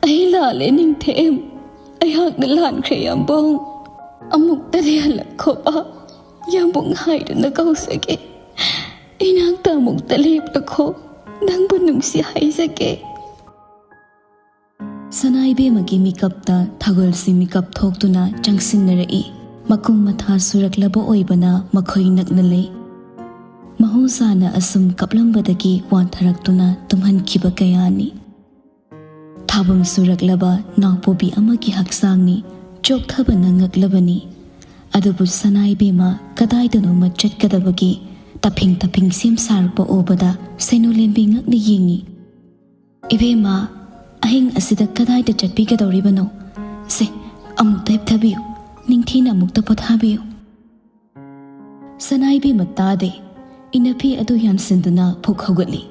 ꯑꯩ ꯂꯥꯜꯂꯦ ꯅꯤꯡꯊꯦꯝ, ꯑꯩꯍꯥꯛꯅ ꯂꯥꯟꯈ꯭ꯔꯦ ꯌꯥꯝꯕꯨꯡ꯫ ꯑꯃꯨꯛꯇꯗꯤ ꯍꯜꯂꯛꯈꯣꯕ, ꯌꯥꯝꯕꯨꯡ ꯍꯥꯏꯗꯨꯅ ꯀꯧꯖꯒꯦ꯫ ꯏꯅꯥꯛꯇ ꯑꯃꯨꯛꯇ ꯂꯦꯞꯂꯈꯣ, ꯅꯪꯕꯨ ꯅꯨꯡꯁꯤ ꯍꯥꯏꯖꯒꯦ꯫ ꯁꯅꯥ ꯏꯕꯦꯝꯃꯒꯤ ꯃꯤꯀꯞꯇ ꯊꯥꯒꯜꯁꯤ ꯃꯤꯀꯞ ꯊꯣꯛꯇꯨꯅ ꯆꯪꯁꯤꯟꯅꯔꯛꯏ꯫ ꯃꯀꯨꯝ ꯃꯊꯥ ꯁꯨꯔꯛꯂꯕ ꯑꯣꯏꯕꯅ ꯃꯈꯣꯏ ꯅꯛꯅ ꯂꯩ꯫ ꯃꯍꯧꯁꯥꯅ ꯑꯁꯨꯝ ꯀꯞꯂꯝꯕꯗꯒꯤ ꯋꯥꯟꯊꯔꯛꯇꯨꯅ ꯇꯨꯝꯍꯟꯈꯤꯕ ꯀꯌꯥꯅꯤ꯫ ꯊꯥꯕꯝ ꯁꯨꯔꯛꯂꯕ ꯅꯥꯎꯄꯣꯕꯤ ꯑꯃꯒꯤ ꯍꯛꯆꯥꯡꯅꯤ, ꯆꯣꯛꯊꯕꯅ ꯉꯛꯂꯕꯅꯤ꯫ ꯑꯗꯨꯕꯨ ꯁꯅꯥ ꯏꯕꯦꯝꯃ ꯀꯗꯥꯏꯗꯅꯣꯃ ꯆꯠꯀꯗꯕꯒꯤ ꯇꯐꯤꯡ ꯇꯐꯤꯡ ꯁꯦꯝ ꯁꯥꯔꯛꯄ ꯎꯕꯗ ꯁꯦꯅꯨ ꯂꯦꯝꯕꯤ ꯉꯛꯅ ꯌꯦꯡꯉꯤ꯫ "ꯏꯕꯦꯝꯃ, ꯑꯍꯤꯡ ꯑꯁꯤꯗ ꯀꯗꯥꯏꯗ ꯆꯠꯄꯤꯒꯗꯧꯔꯤꯕꯅꯣ? ꯁꯦ, ꯑꯃꯨꯛꯇ ꯍꯤꯞꯊꯕꯤꯌꯨ, ꯅꯤꯡꯊꯤꯅ ꯑꯃꯨꯛꯇ ꯄꯣꯊꯥꯕꯤꯌꯨ꯫" ꯁꯅꯥ ꯏꯕꯦꯝꯃ ꯇꯥꯗꯦ꯫ ꯏꯅꯐꯤ ꯑꯗꯨ ꯌꯥꯟꯁꯤꯟꯗꯨꯅ ꯐꯨꯛ ꯍꯧꯒꯠꯂꯤ꯫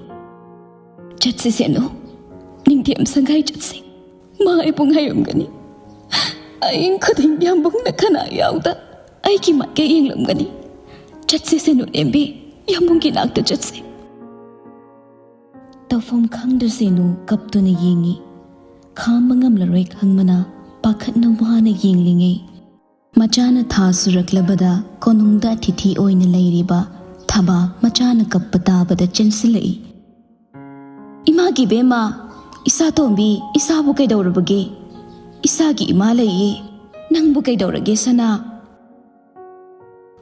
"ꯆꯠꯁꯤ ꯁꯦꯅꯨ, ꯅꯤꯡꯊꯦꯝ ꯁꯪꯒꯥꯏ ꯆꯠꯁꯤ꯫ ꯃꯥ ꯑꯩꯕꯨ ꯉꯥꯏꯔꯝꯒꯅꯤ꯫ ꯑꯍꯤꯡ ꯈꯨꯗꯤꯡ ꯌꯥꯝꯕꯨꯡꯅ ꯈꯅꯥ ꯌꯥꯎꯗ ꯑꯩꯒꯤ ꯃꯥꯏꯀꯩ ꯌꯦꯡꯂꯝꯒꯅꯤ꯫ ꯆꯠꯁꯤ ꯁꯦꯅꯨ ꯂꯦꯝꯕꯤ, ꯌꯥꯝꯕꯨꯡꯒꯤ ꯅꯥꯛꯇ ꯆꯠꯁꯤ꯫" ꯇꯧꯐꯝ ꯈꯪꯗ꯭ꯔ ꯁꯦꯅꯨ ꯀꯞꯇꯨꯅ ꯌꯦꯡꯉꯤ꯫ ꯈꯥꯝꯕ ꯉꯝꯂꯔꯣꯏ ꯈꯪꯕꯅ ꯄꯥꯈꯠꯅ ꯋꯥꯅ ꯌꯦꯡꯂꯤꯉꯩ, ꯃꯆꯥꯅ ꯊꯥ ꯁꯨꯔꯛꯂꯕꯗ ꯀꯣꯅꯨꯡꯗ ꯑꯇꯤꯊꯤ ꯑꯣꯏꯅ ꯂꯩꯔꯤꯕ ꯊꯕꯥ ꯃꯆꯥꯅ ꯀꯞꯄ ꯇꯥꯕꯗ ꯆꯦꯟꯁꯤꯜꯂꯛꯏ꯫ "ꯏꯃꯥꯒꯤ ꯏꯕꯦꯝꯃ, ꯏꯁꯥ ꯇꯣꯝꯕꯤ, ꯏꯁꯥꯕꯨ ꯀꯩꯗꯧꯔꯕꯒꯦ? ꯏꯁꯥꯒꯤ ꯏꯃꯥ ꯂꯩꯌꯦ, ꯅꯪꯕꯨ ꯀꯩꯗꯧꯔꯒꯦ ꯁꯅꯥ?"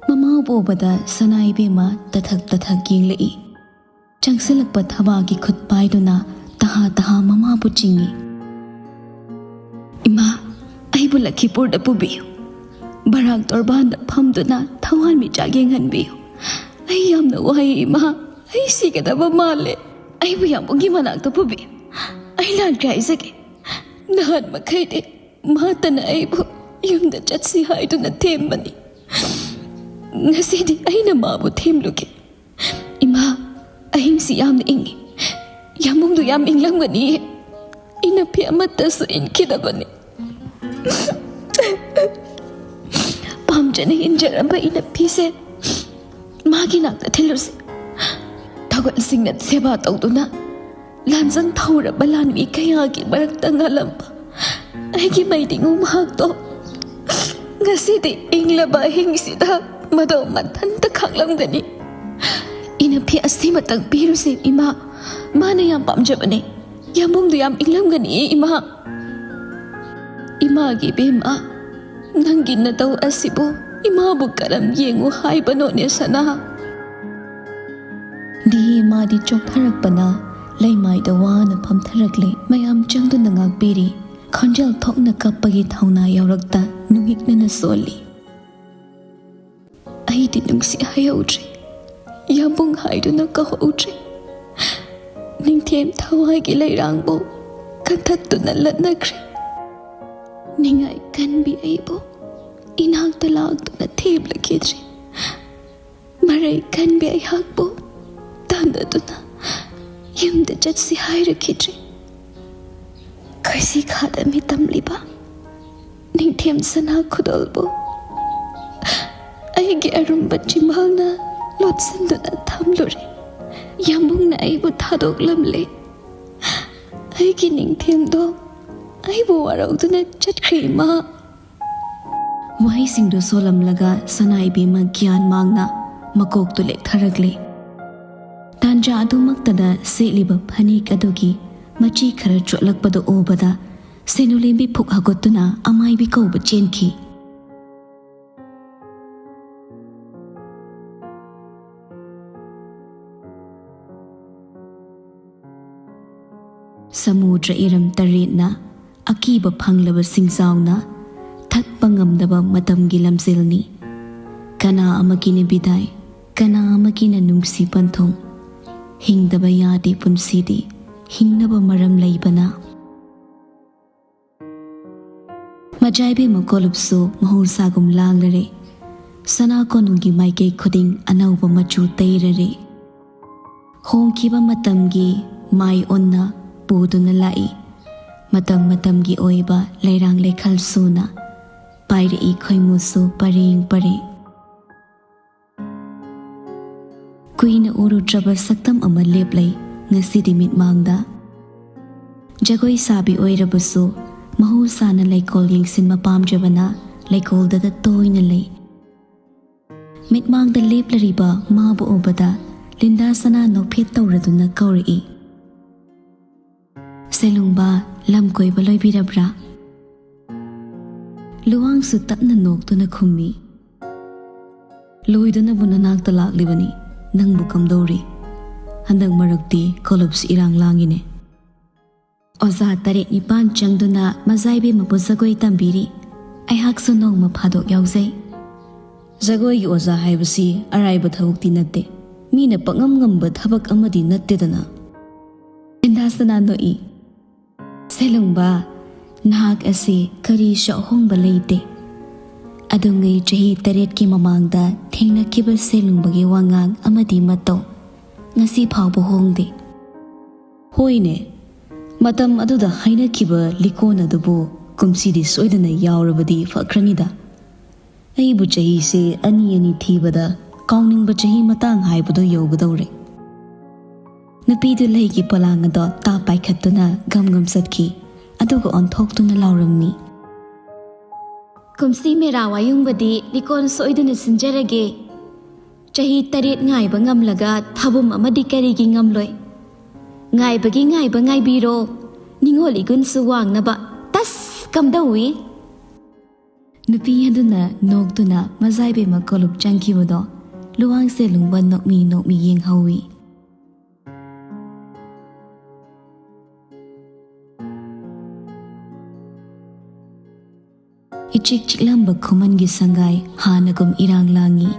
ꯃꯃꯥꯕꯨ ꯎꯕꯗ ꯁꯅꯥ ꯏꯕꯦꯝꯃ ꯇꯊꯛ ꯇꯊꯛ ꯌꯦꯡꯂꯛꯏ꯫ ꯆꯪꯁꯤꯜꯂꯛꯄ ꯊꯕꯥꯒꯤ ꯈꯨꯠ ꯄꯥꯏꯗꯨꯅ ꯇꯍꯥ ꯇꯍꯥ ꯃꯃꯥꯕꯨ ꯆꯤꯡꯏ꯫ "ꯏꯃꯥ, ꯑꯩꯕꯨ ꯂꯈꯤꯄꯨꯔꯗ ꯄꯨꯕꯤꯌꯨ꯫ ꯕꯔꯥꯛ ꯇꯣꯔꯕꯥꯟꯗ ꯐꯝꯗꯨꯅ ꯊꯋꯥꯟꯃꯤꯆꯥꯛ ꯌꯦꯡꯍꯟꯕꯤꯌꯨ꯫ ꯑꯩ ꯌꯥꯝꯅ ꯋꯥꯏ ꯏꯃꯥ꯫ ꯑꯩ ꯁꯤꯒꯗꯕ ꯃꯥꯜꯂꯦ꯫ ꯑꯩꯕꯨ ꯌꯥꯝꯕꯨꯡꯒꯤ ꯃꯅꯥꯛꯇ ꯄꯨꯕꯤꯌꯨ꯫ ꯑꯩ ꯂꯥꯟꯈ꯭ꯔꯦ ꯍꯥꯏꯖꯒꯦ꯫ ꯅꯍꯥꯟ ꯃꯈꯩꯗꯤ ꯃꯍꯥꯛꯇꯅ ꯑꯩꯕꯨ ꯌꯨꯝꯗ ꯆꯠꯁꯤ ꯍꯥꯏꯗꯨꯅ ꯊꯦꯝꯕꯅꯤ꯫ ꯉꯁꯤꯗꯤ ꯑꯩꯅ ꯃꯥꯕꯨ ꯊꯦꯝꯂꯨꯒꯦ꯫ ꯏꯃꯥ, ꯑꯍꯤꯡꯁꯤ ꯌꯥꯝꯅ ꯏꯪꯉꯤ꯫ ꯌꯥꯝꯕꯨꯡꯗꯨ ꯌꯥꯝ ꯏꯪꯂꯝꯒꯅꯤꯌꯦ꯫ ꯏꯅꯐꯤ ꯑꯃꯠꯇꯁꯨ ꯏꯟꯈꯤꯗꯕꯅꯤ꯫ ꯄꯥꯝꯖꯅ ꯏꯟꯖꯔꯝꯕ ꯏꯅꯐꯤꯁꯦ ꯃꯥꯒꯤ ꯅꯥꯛꯇ ꯊꯤꯜꯂꯨꯁꯤ꯫ ꯊꯧꯒꯜꯁꯤꯡꯅ ꯁꯦꯕꯥ ꯇꯧꯗꯨꯅ ꯂꯥꯟꯖꯪ ꯊꯧꯔꯕ ꯂꯥꯟꯃꯤ ꯀꯌꯥꯒꯤ ꯃꯔꯛꯇ ꯉꯥꯜꯂꯝꯕ ꯑꯩꯒꯤ ꯃꯩꯗꯤꯡꯉꯨ ꯃꯍꯥꯛꯇꯣ ꯉꯁꯤꯗꯤ ꯏꯪꯂꯕ ꯑꯍꯤꯡꯁꯤꯗ ꯃꯗꯧ ꯃꯊꯟꯇ ꯈꯥꯛꯂꯝꯒꯅꯤ꯫ ꯏꯅꯐꯤ ꯑꯁꯤꯃꯇꯪ ꯄꯤꯔꯨꯁꯦ ꯏꯃꯥ꯫ ꯃꯥꯅ ꯌꯥꯝ ꯄꯥꯝꯖꯕꯅꯦ꯫ ꯌꯥꯝꯕꯨꯡꯗꯨ ꯌꯥꯝ ꯏꯪꯂꯝꯒꯅꯤꯌꯦ ꯏꯃꯥ꯫ ꯏꯃꯥꯒꯤ ꯏꯕꯦꯝꯃ, ꯅꯪꯒꯤ ꯅꯇꯧ ꯑꯁꯤꯕꯨ ꯏꯃꯥꯕꯨ ꯀꯔꯝ ꯌꯦꯡꯉꯨ ꯍꯥꯏꯕꯅꯣꯅꯦ ꯁꯅꯥ?" ꯗꯤ ꯃꯥꯗꯤ ꯆꯣꯛꯊꯔꯛꯄꯅ ꯂꯩꯃꯥꯏꯗ ꯋꯥꯅ ꯐꯝꯊꯔꯛꯂꯦ꯫ ꯃꯌꯥꯝ ꯆꯪꯗꯨꯅ ꯉꯥꯛꯄꯤꯔꯤ꯫ ꯈꯣꯟꯖꯦꯜ ꯊꯣꯛꯅ ꯀꯞꯄꯒꯤ ꯊꯧꯅꯥ ꯌꯥꯎꯔꯛꯇ ꯅꯨꯡꯉꯤꯛꯅꯅ ꯁꯣꯜꯂꯤ꯫ ꯑꯩꯗꯤ ꯅꯨꯡꯁꯤ ꯍꯥꯏꯍꯧꯗ꯭ꯔꯦ꯫ ꯌꯥꯝꯕꯨꯡ ꯍꯥꯏꯗꯨꯅ ꯀꯧꯍꯧꯗ꯭ꯔꯦ꯫ ꯅꯤꯡꯊꯦꯝ ꯊꯋꯥꯏꯒꯤ ꯂꯩꯔꯥꯡꯕꯨ ꯀꯟꯊꯠꯇꯨꯅ ꯂꯠꯅꯈ꯭ꯔꯦ꯫ ꯅꯤꯡꯉꯥꯏ ꯀꯟꯕꯤ ꯑꯩꯕꯨ ꯏꯅꯥꯛꯇ ꯂꯥꯛꯇꯨꯅ ꯊꯦꯝꯂꯈꯤꯗ꯭ꯔꯦ꯫ ꯃꯔꯩ ꯀꯟꯕꯤ ꯑꯩꯍꯥꯛꯄꯨ ꯇꯥꯟꯅꯗꯨꯅ ꯌꯨꯝꯗ ꯆꯠꯁꯤ ꯍꯥꯏꯔꯛꯈꯤꯗ꯭ꯔꯦ꯫ ꯈꯣꯏꯁꯤ ꯈꯥꯗ ꯃꯤꯇꯝꯂꯤꯕ ꯅꯤꯡꯊꯦꯝ ꯁꯅꯥ ꯈꯨꯗꯣꯜꯕꯨ ꯑꯩꯒꯤ ꯑꯔꯨꯝꯕ ꯆꯤꯝꯕꯥꯜꯅ ꯂꯣꯠꯁꯤꯟꯗꯨꯅ ꯊꯝꯂꯨꯔꯦ꯫ ꯌꯥꯝꯕꯨꯡꯅ ꯑꯩꯕꯨ ꯊꯥꯗꯣꯛꯂꯝꯂꯦ꯫ ꯑꯩꯒꯤ ꯅꯤꯡꯊꯦꯝꯗꯣ ꯑꯩꯕꯨ ꯋꯥꯔꯧꯗꯨꯅ ꯆꯠꯈ꯭ꯔꯦ ꯏꯃꯥ꯫ ꯋꯥꯍꯩꯁꯤꯡꯗꯨ ꯁꯣꯜꯂꯝꯂꯒ ꯁꯅꯥ ꯏꯕꯦꯝꯃ ꯒ꯭ꯌꯥꯟ ꯃꯥꯡꯅ ꯃꯀꯣꯛꯇꯨ ꯂꯦꯛꯊꯔꯛꯂꯦ꯫ ꯇꯥꯟꯖꯥ ꯑꯗꯨꯃꯛꯇꯗ ꯁꯦꯠꯂꯤꯕ ꯐꯅꯦꯛ ꯑꯗꯨꯒꯤ ꯃꯆꯤ ꯈꯔ ꯆꯣꯠꯂꯛꯄꯗꯨ ꯎꯕꯗ ꯁꯦꯅꯨꯂꯦꯝꯕꯤ ꯐꯨꯛ ꯍꯧꯒꯠꯇꯨꯅ ꯑꯃꯥꯏꯕꯤ ꯀꯧꯕ ꯆꯦꯟꯈꯤ꯫ ꯁꯃꯨꯗ꯭ꯔ ꯏꯔꯝ ꯇꯔꯦꯠꯅ ꯑꯀꯤꯕ ꯐꯪꯂꯕ ꯁꯤꯡꯖꯥꯎꯅ ꯊꯠꯄ ꯉꯝꯗꯕ ꯃꯇꯝꯒꯤ ꯂꯝꯖꯦꯜꯅꯤ꯫ ꯀꯅꯥ ꯑꯃꯒꯤꯅ ꯕꯤꯗꯥꯏ, ꯀꯅꯥ ꯑꯃꯒꯤꯅ ꯅꯨꯡꯁꯤ ꯄꯟꯊꯨꯡ꯫ ꯍꯤꯡꯗꯕ ꯌꯥꯗꯦ ꯄꯨꯟꯁꯤꯗꯤ, ꯍꯤꯡꯅꯕ ꯃꯔꯝ ꯂꯩꯕꯅ꯫ ꯃꯖꯥꯏꯕꯦꯝꯃ ꯀꯣꯂꯨꯞꯁꯨ ꯃꯍꯧꯁꯥꯒꯨꯝ ꯂꯥꯡꯂꯔꯦ꯫ ꯁꯅꯥ ꯀꯣꯅꯨꯡꯒꯤ ꯃꯥꯏꯀꯩ ꯈꯨꯗꯤꯡ ꯑꯅꯧꯕ ꯃꯆꯨ ꯇꯩꯔꯔꯦ꯫ ꯍꯣꯡꯈꯤꯕ ꯃꯇꯝꯒꯤ ꯃꯥꯏ ꯑꯣꯟꯅ ꯄꯨꯗꯨꯅ ꯂꯥꯛꯏ꯫ ꯃꯇꯝ ꯃꯇꯝꯒꯤ ꯑꯣꯏꯕ ꯂꯩꯔꯥꯡ ꯂꯩꯈꯜ ꯁꯨꯅ ꯄꯥꯏꯔꯛꯏ ꯈꯣꯏꯃꯨꯁꯨ ꯄꯔꯦꯡ ꯄꯔꯦꯡ꯫ ꯀꯨꯏꯅ ꯎꯔꯨꯗ꯭ꯔꯕ ꯁꯛꯇꯝ ꯑꯃ ꯂꯦꯞꯂꯩ ꯉꯁꯤꯗꯤ ꯃꯤꯠꯃꯥꯡꯗ꯫ ꯖꯒꯣꯏ ꯁꯥꯕꯤ ꯑꯣꯏꯔꯕꯁꯨ ꯃꯍꯧꯁꯥꯅ ꯂꯩꯀꯣꯜ ꯌꯦꯡꯁꯤꯟꯕ ꯄꯥꯝꯖꯕꯅ ꯂꯩꯀꯣꯜꯗꯗ ꯇꯣꯏꯅ ꯂꯩ꯫ ꯃꯤꯠꯃꯥꯡꯗ ꯂꯦꯞꯂꯔꯤꯕ ꯃꯥꯕꯨ ꯎꯕꯗ ꯂꯤꯟꯗꯥ ꯁꯅꯥ ꯅꯣꯛꯐꯦꯠ ꯇꯧꯔꯗꯨꯅ ꯀꯧꯔꯛꯏ꯫ "ꯁꯦꯂꯨꯡꯕ, ꯂꯝ ꯀꯣꯏꯕ ꯂꯣꯏꯕꯤꯔꯕ꯭ꯔꯥ?" ꯂꯨꯋꯥꯡꯁꯨ ꯇꯞꯅ ꯅꯣꯛꯇꯨꯅ ꯈꯨꯝꯃꯤ꯫ "ꯂꯣꯏꯗꯅꯕꯨ ꯅꯅꯥꯛꯇ ꯂꯥꯛꯂꯤꯕꯅꯤ꯫ ꯅꯪꯕꯨ ꯀꯝꯗꯧꯔꯤ? ꯍꯟꯗꯛ ꯃꯔꯛꯇꯤ ꯀꯣꯂꯨꯞꯁꯤ ꯏꯔꯥꯡ ꯂꯥꯡꯉꯤꯅꯦ꯫" ꯑꯣꯖꯥ ꯇꯔꯦꯠ ꯅꯤꯄꯥꯟ ꯆꯪꯗꯨꯅ ꯃꯖꯥꯏꯕꯦꯝꯃꯕꯨ ꯖꯒꯣꯏ ꯇꯝꯕꯤꯔꯤ꯫ ꯑꯩꯍꯥꯛꯁꯨ ꯅꯣꯡꯃ ꯐꯥꯗꯣꯛ ꯌꯥꯎꯖꯩ꯫ ꯖꯒꯣꯏꯒꯤ ꯑꯣꯖꯥ ꯍꯥꯏꯕꯁꯤ ꯑꯔꯥꯏꯕ ꯊꯕꯛꯇꯤ ꯅꯠꯇꯦ꯫ ꯃꯤꯅ ꯄꯪꯉꯝ ꯉꯝꯕ ꯊꯕꯛ ꯑꯃꯗꯤ ꯅꯠꯇꯦꯗꯅ꯫ ꯂꯤꯟꯗꯥ ꯁꯅꯥ ꯅꯣꯛꯏ꯫ "ꯁꯦꯂꯨꯡꯕ, ꯅꯍꯥꯛ ꯑꯁꯤ ꯀꯔꯤꯁꯨ ꯑꯍꯣꯡꯕ ꯂꯩꯇꯦ꯫ ꯑꯗꯨꯉꯩ ꯆꯍꯤ ꯇꯔꯦꯠꯀꯤ ꯃꯃꯥꯡꯗ ꯊꯦꯡꯅꯈꯤꯕ ꯁꯦꯂꯨꯡꯕꯒꯤ ꯋꯥꯉꯥꯡ ꯑꯃꯗꯤ ꯃꯇꯧ ꯉꯁꯤ ꯐꯥꯎꯕ ꯍꯣꯡꯗꯦ꯫" "ꯍꯣꯏꯅꯦ, ꯃꯇꯝ ꯑꯗꯨꯗ ꯍꯥꯏꯅꯈꯤꯕ ꯂꯤꯀꯣꯟ ꯑꯗꯨꯕꯨ ꯀꯨꯝꯁꯤꯗꯤ ꯁꯣꯏꯗꯅ ꯌꯥꯎꯔꯕꯗꯤ ꯐꯈ꯭ꯔꯅꯤꯗ꯫ ꯑꯩꯕꯨ ꯆꯍꯤꯁꯦ ꯑꯅꯤ ꯑꯅꯤ ꯊꯤꯕꯗ ꯀꯥꯎꯅꯤꯡꯕ ꯆꯍꯤ ꯃꯇꯥꯡ ꯍꯥꯏꯕꯗꯨ ꯌꯧꯒꯗꯧꯔꯦ꯫" ꯅꯨꯄꯤꯗꯨ ꯂꯩꯒꯤ ꯄꯣꯂꯥꯡ ꯑꯗꯣ ꯇꯥ ꯄꯥꯏꯈꯠꯇꯨꯅ ꯒꯝ ꯒꯝ ꯆꯠꯈꯤ꯫ ꯑꯗꯨꯒ ꯑꯣꯟꯊꯣꯛꯇꯨꯅ ꯂꯥꯎꯔꯝꯃꯤ꯫ "ꯀꯨꯝꯁꯤ ꯃꯦꯔꯥ ꯋꯥꯌꯨꯡꯕꯗꯤ ꯂꯤꯀꯣꯟ ꯁꯣꯏꯗꯅ ꯁꯤꯟꯖꯔꯒꯦ꯫ ꯆꯍꯤ ꯇꯔꯦꯠ ꯉꯥꯏꯕ ꯉꯝꯂꯒ ꯊꯥꯕꯨꯝ ꯑꯃꯗꯤ ꯀꯔꯤꯒꯤ ꯉꯝꯂꯣꯏ? ꯉꯥꯏꯕꯒꯤ ꯉꯥꯏꯕ ꯉꯥꯏꯕꯤꯔꯣ꯫ ꯅꯤꯉꯣꯜ ꯏꯒꯨꯟꯁꯨ ꯋꯥꯡꯅꯕ꯫ ꯇꯁ! ꯀꯝꯗꯧꯏ?" ꯅꯨꯄꯤ ꯑꯗꯨꯅ ꯅꯣꯛꯇꯨꯅ ꯃꯖꯥꯏꯕꯦꯝꯃ ꯀꯣꯂꯨꯞ ꯆꯪꯈꯤꯕꯗꯣ ꯂꯨꯋꯥꯡ ꯁꯦꯂꯨꯡꯕ ꯅꯣꯛꯃꯤ ꯅꯣꯛꯃꯤ ꯌꯦꯡꯍꯧꯏ꯫ ꯏꯆꯤꯛ ꯆꯤꯛꯂꯝꯕ ꯈꯨꯃꯟꯒꯤ ꯁꯪꯒꯥꯏ ꯍꯥꯟꯅꯒꯨꯝ ꯏꯔꯥꯡ ꯂꯥꯡꯉꯤ꯫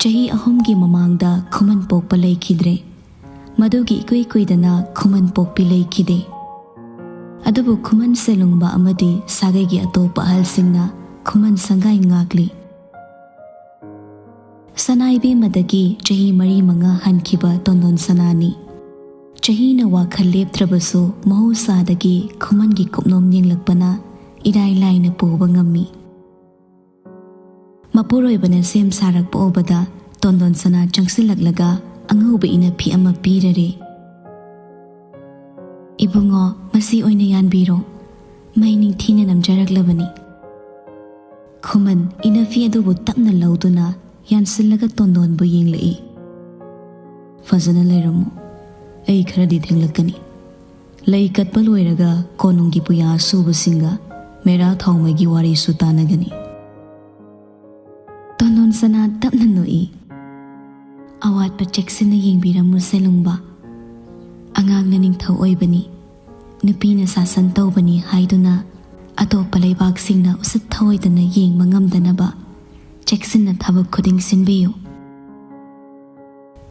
ꯆꯍꯤ ꯑꯍꯨꯝꯒꯤ ꯃꯃꯥꯡꯗ ꯈꯨꯃꯟ ꯄꯣꯛꯄ ꯂꯩꯈꯤꯗ꯭ꯔꯦ꯫ ꯃꯗꯨꯒꯤ ꯏꯀꯨꯏ ꯀꯨꯏꯗꯅ ꯈꯨꯃꯟ ꯄꯣꯛꯄꯤ ꯂꯩꯈꯤꯗꯦ꯫ ꯑꯗꯨꯕꯨ ꯈꯨꯃꯟ ꯁꯦꯂꯨꯡꯕ ꯑꯃꯗꯤ ꯁꯥꯒꯩꯒꯤ ꯑꯇꯣꯞꯄ ꯑꯍꯜꯁꯤꯡꯅ ꯈꯨꯃꯟ ꯁꯪꯒꯥꯏ ꯉꯥꯛꯂꯤ꯫ ꯁꯅꯥ ꯏꯕꯦꯝꯃꯗꯒꯤ ꯆꯍꯤ ꯃꯔꯤ ꯃꯉꯥ ꯍꯟꯈꯤꯕ ꯇꯣꯟꯗꯣꯟ ꯁꯅꯥꯅꯤ꯫ ꯆꯍꯤꯅ ꯋꯥꯈꯜ ꯂꯦꯞꯇ꯭ꯔꯕꯁꯨ ꯃꯍꯧꯁꯥꯗꯒꯤ ꯈꯨꯃꯟꯒꯤ ꯀꯨꯞꯅꯣꯝ ꯌꯦꯡꯂꯛꯄꯅ ꯏꯔꯥꯏ ꯂꯥꯏꯅ ꯄꯨꯕ ꯉꯝꯃꯤ꯫ ꯃꯄꯨꯔꯣꯏꯕꯅ ꯁꯦꯝ ꯁꯥꯔꯛꯄ ꯎꯕꯗ ꯇꯣꯟꯗꯣꯟ ꯁꯅꯥ ꯆꯪꯁꯤꯜꯂꯛꯂꯒ ꯑꯉꯧꯕ ꯏꯅꯐꯤ ꯑꯃ ꯄꯤꯔꯔꯦ꯫ "ꯏꯕꯨꯡꯉꯣ, ꯃꯁꯤ ꯑꯣꯏꯅ ꯌꯥꯟꯕꯤꯔꯣ꯫ ꯃꯩ ꯅꯤꯡꯊꯤꯅ ꯅꯝꯖꯔꯛꯂꯕꯅꯤ꯫" ꯈꯨꯃꯟ ꯏꯅꯐꯤ ꯑꯗꯨꯕꯨ ꯇꯞꯅ ꯂꯧꯗꯨꯅ ꯌꯥꯟꯁꯤꯜꯂꯒ ꯇꯣꯟꯗꯣꯟꯕꯨ ꯌꯦꯡꯂꯛꯏ꯫ "ꯐꯖꯅ ꯂꯩꯔꯝꯃꯨ꯫ ꯑꯩ ꯈꯔꯗꯤ ꯊꯦꯡꯂꯛꯀꯅꯤ꯫ ꯂꯩ ꯀꯠꯄ ꯂꯣꯏꯔꯒ ꯀꯣꯅꯨꯡꯒꯤ ꯄꯨꯌꯥ ꯑꯁꯨꯕꯁꯤꯡꯒ ꯃꯦꯔꯥ ꯊꯥꯎꯃꯩꯒꯤ ꯋꯥꯔꯤꯁꯨ ꯇꯥꯟꯅꯒꯅꯤ꯫" ꯇꯣꯟꯗꯣꯟ ꯁꯅꯥ ꯇꯞꯅ ꯅꯣꯛꯏ꯫ "ꯑꯋꯥꯠꯄ ꯆꯦꯛꯁꯤꯟꯅ ꯌꯦꯡꯕꯤꯔꯝꯃꯨ ꯁꯦꯂꯨꯡꯕ꯫ ꯑꯉꯥꯡꯅ ꯅꯤꯡꯊꯧ ꯑꯣꯏꯕꯅꯤ, ꯅꯨꯄꯤꯅ ꯁꯥꯁꯟ ꯇꯧꯕꯅꯤ ꯍꯥꯏꯗꯨꯅ ꯑꯇꯣꯞꯄ ꯂꯩꯕꯥꯛꯁꯤꯡꯅ ꯎꯁꯤꯠ ꯊꯑꯣꯏꯗꯅ ꯌꯦꯡꯕ ꯉꯝꯗꯅꯕ ꯆꯦꯛꯁꯤꯟꯅ ꯊꯕꯛ ꯈꯨꯗꯤꯡ ꯁꯤꯟꯕꯤꯌꯨ꯫"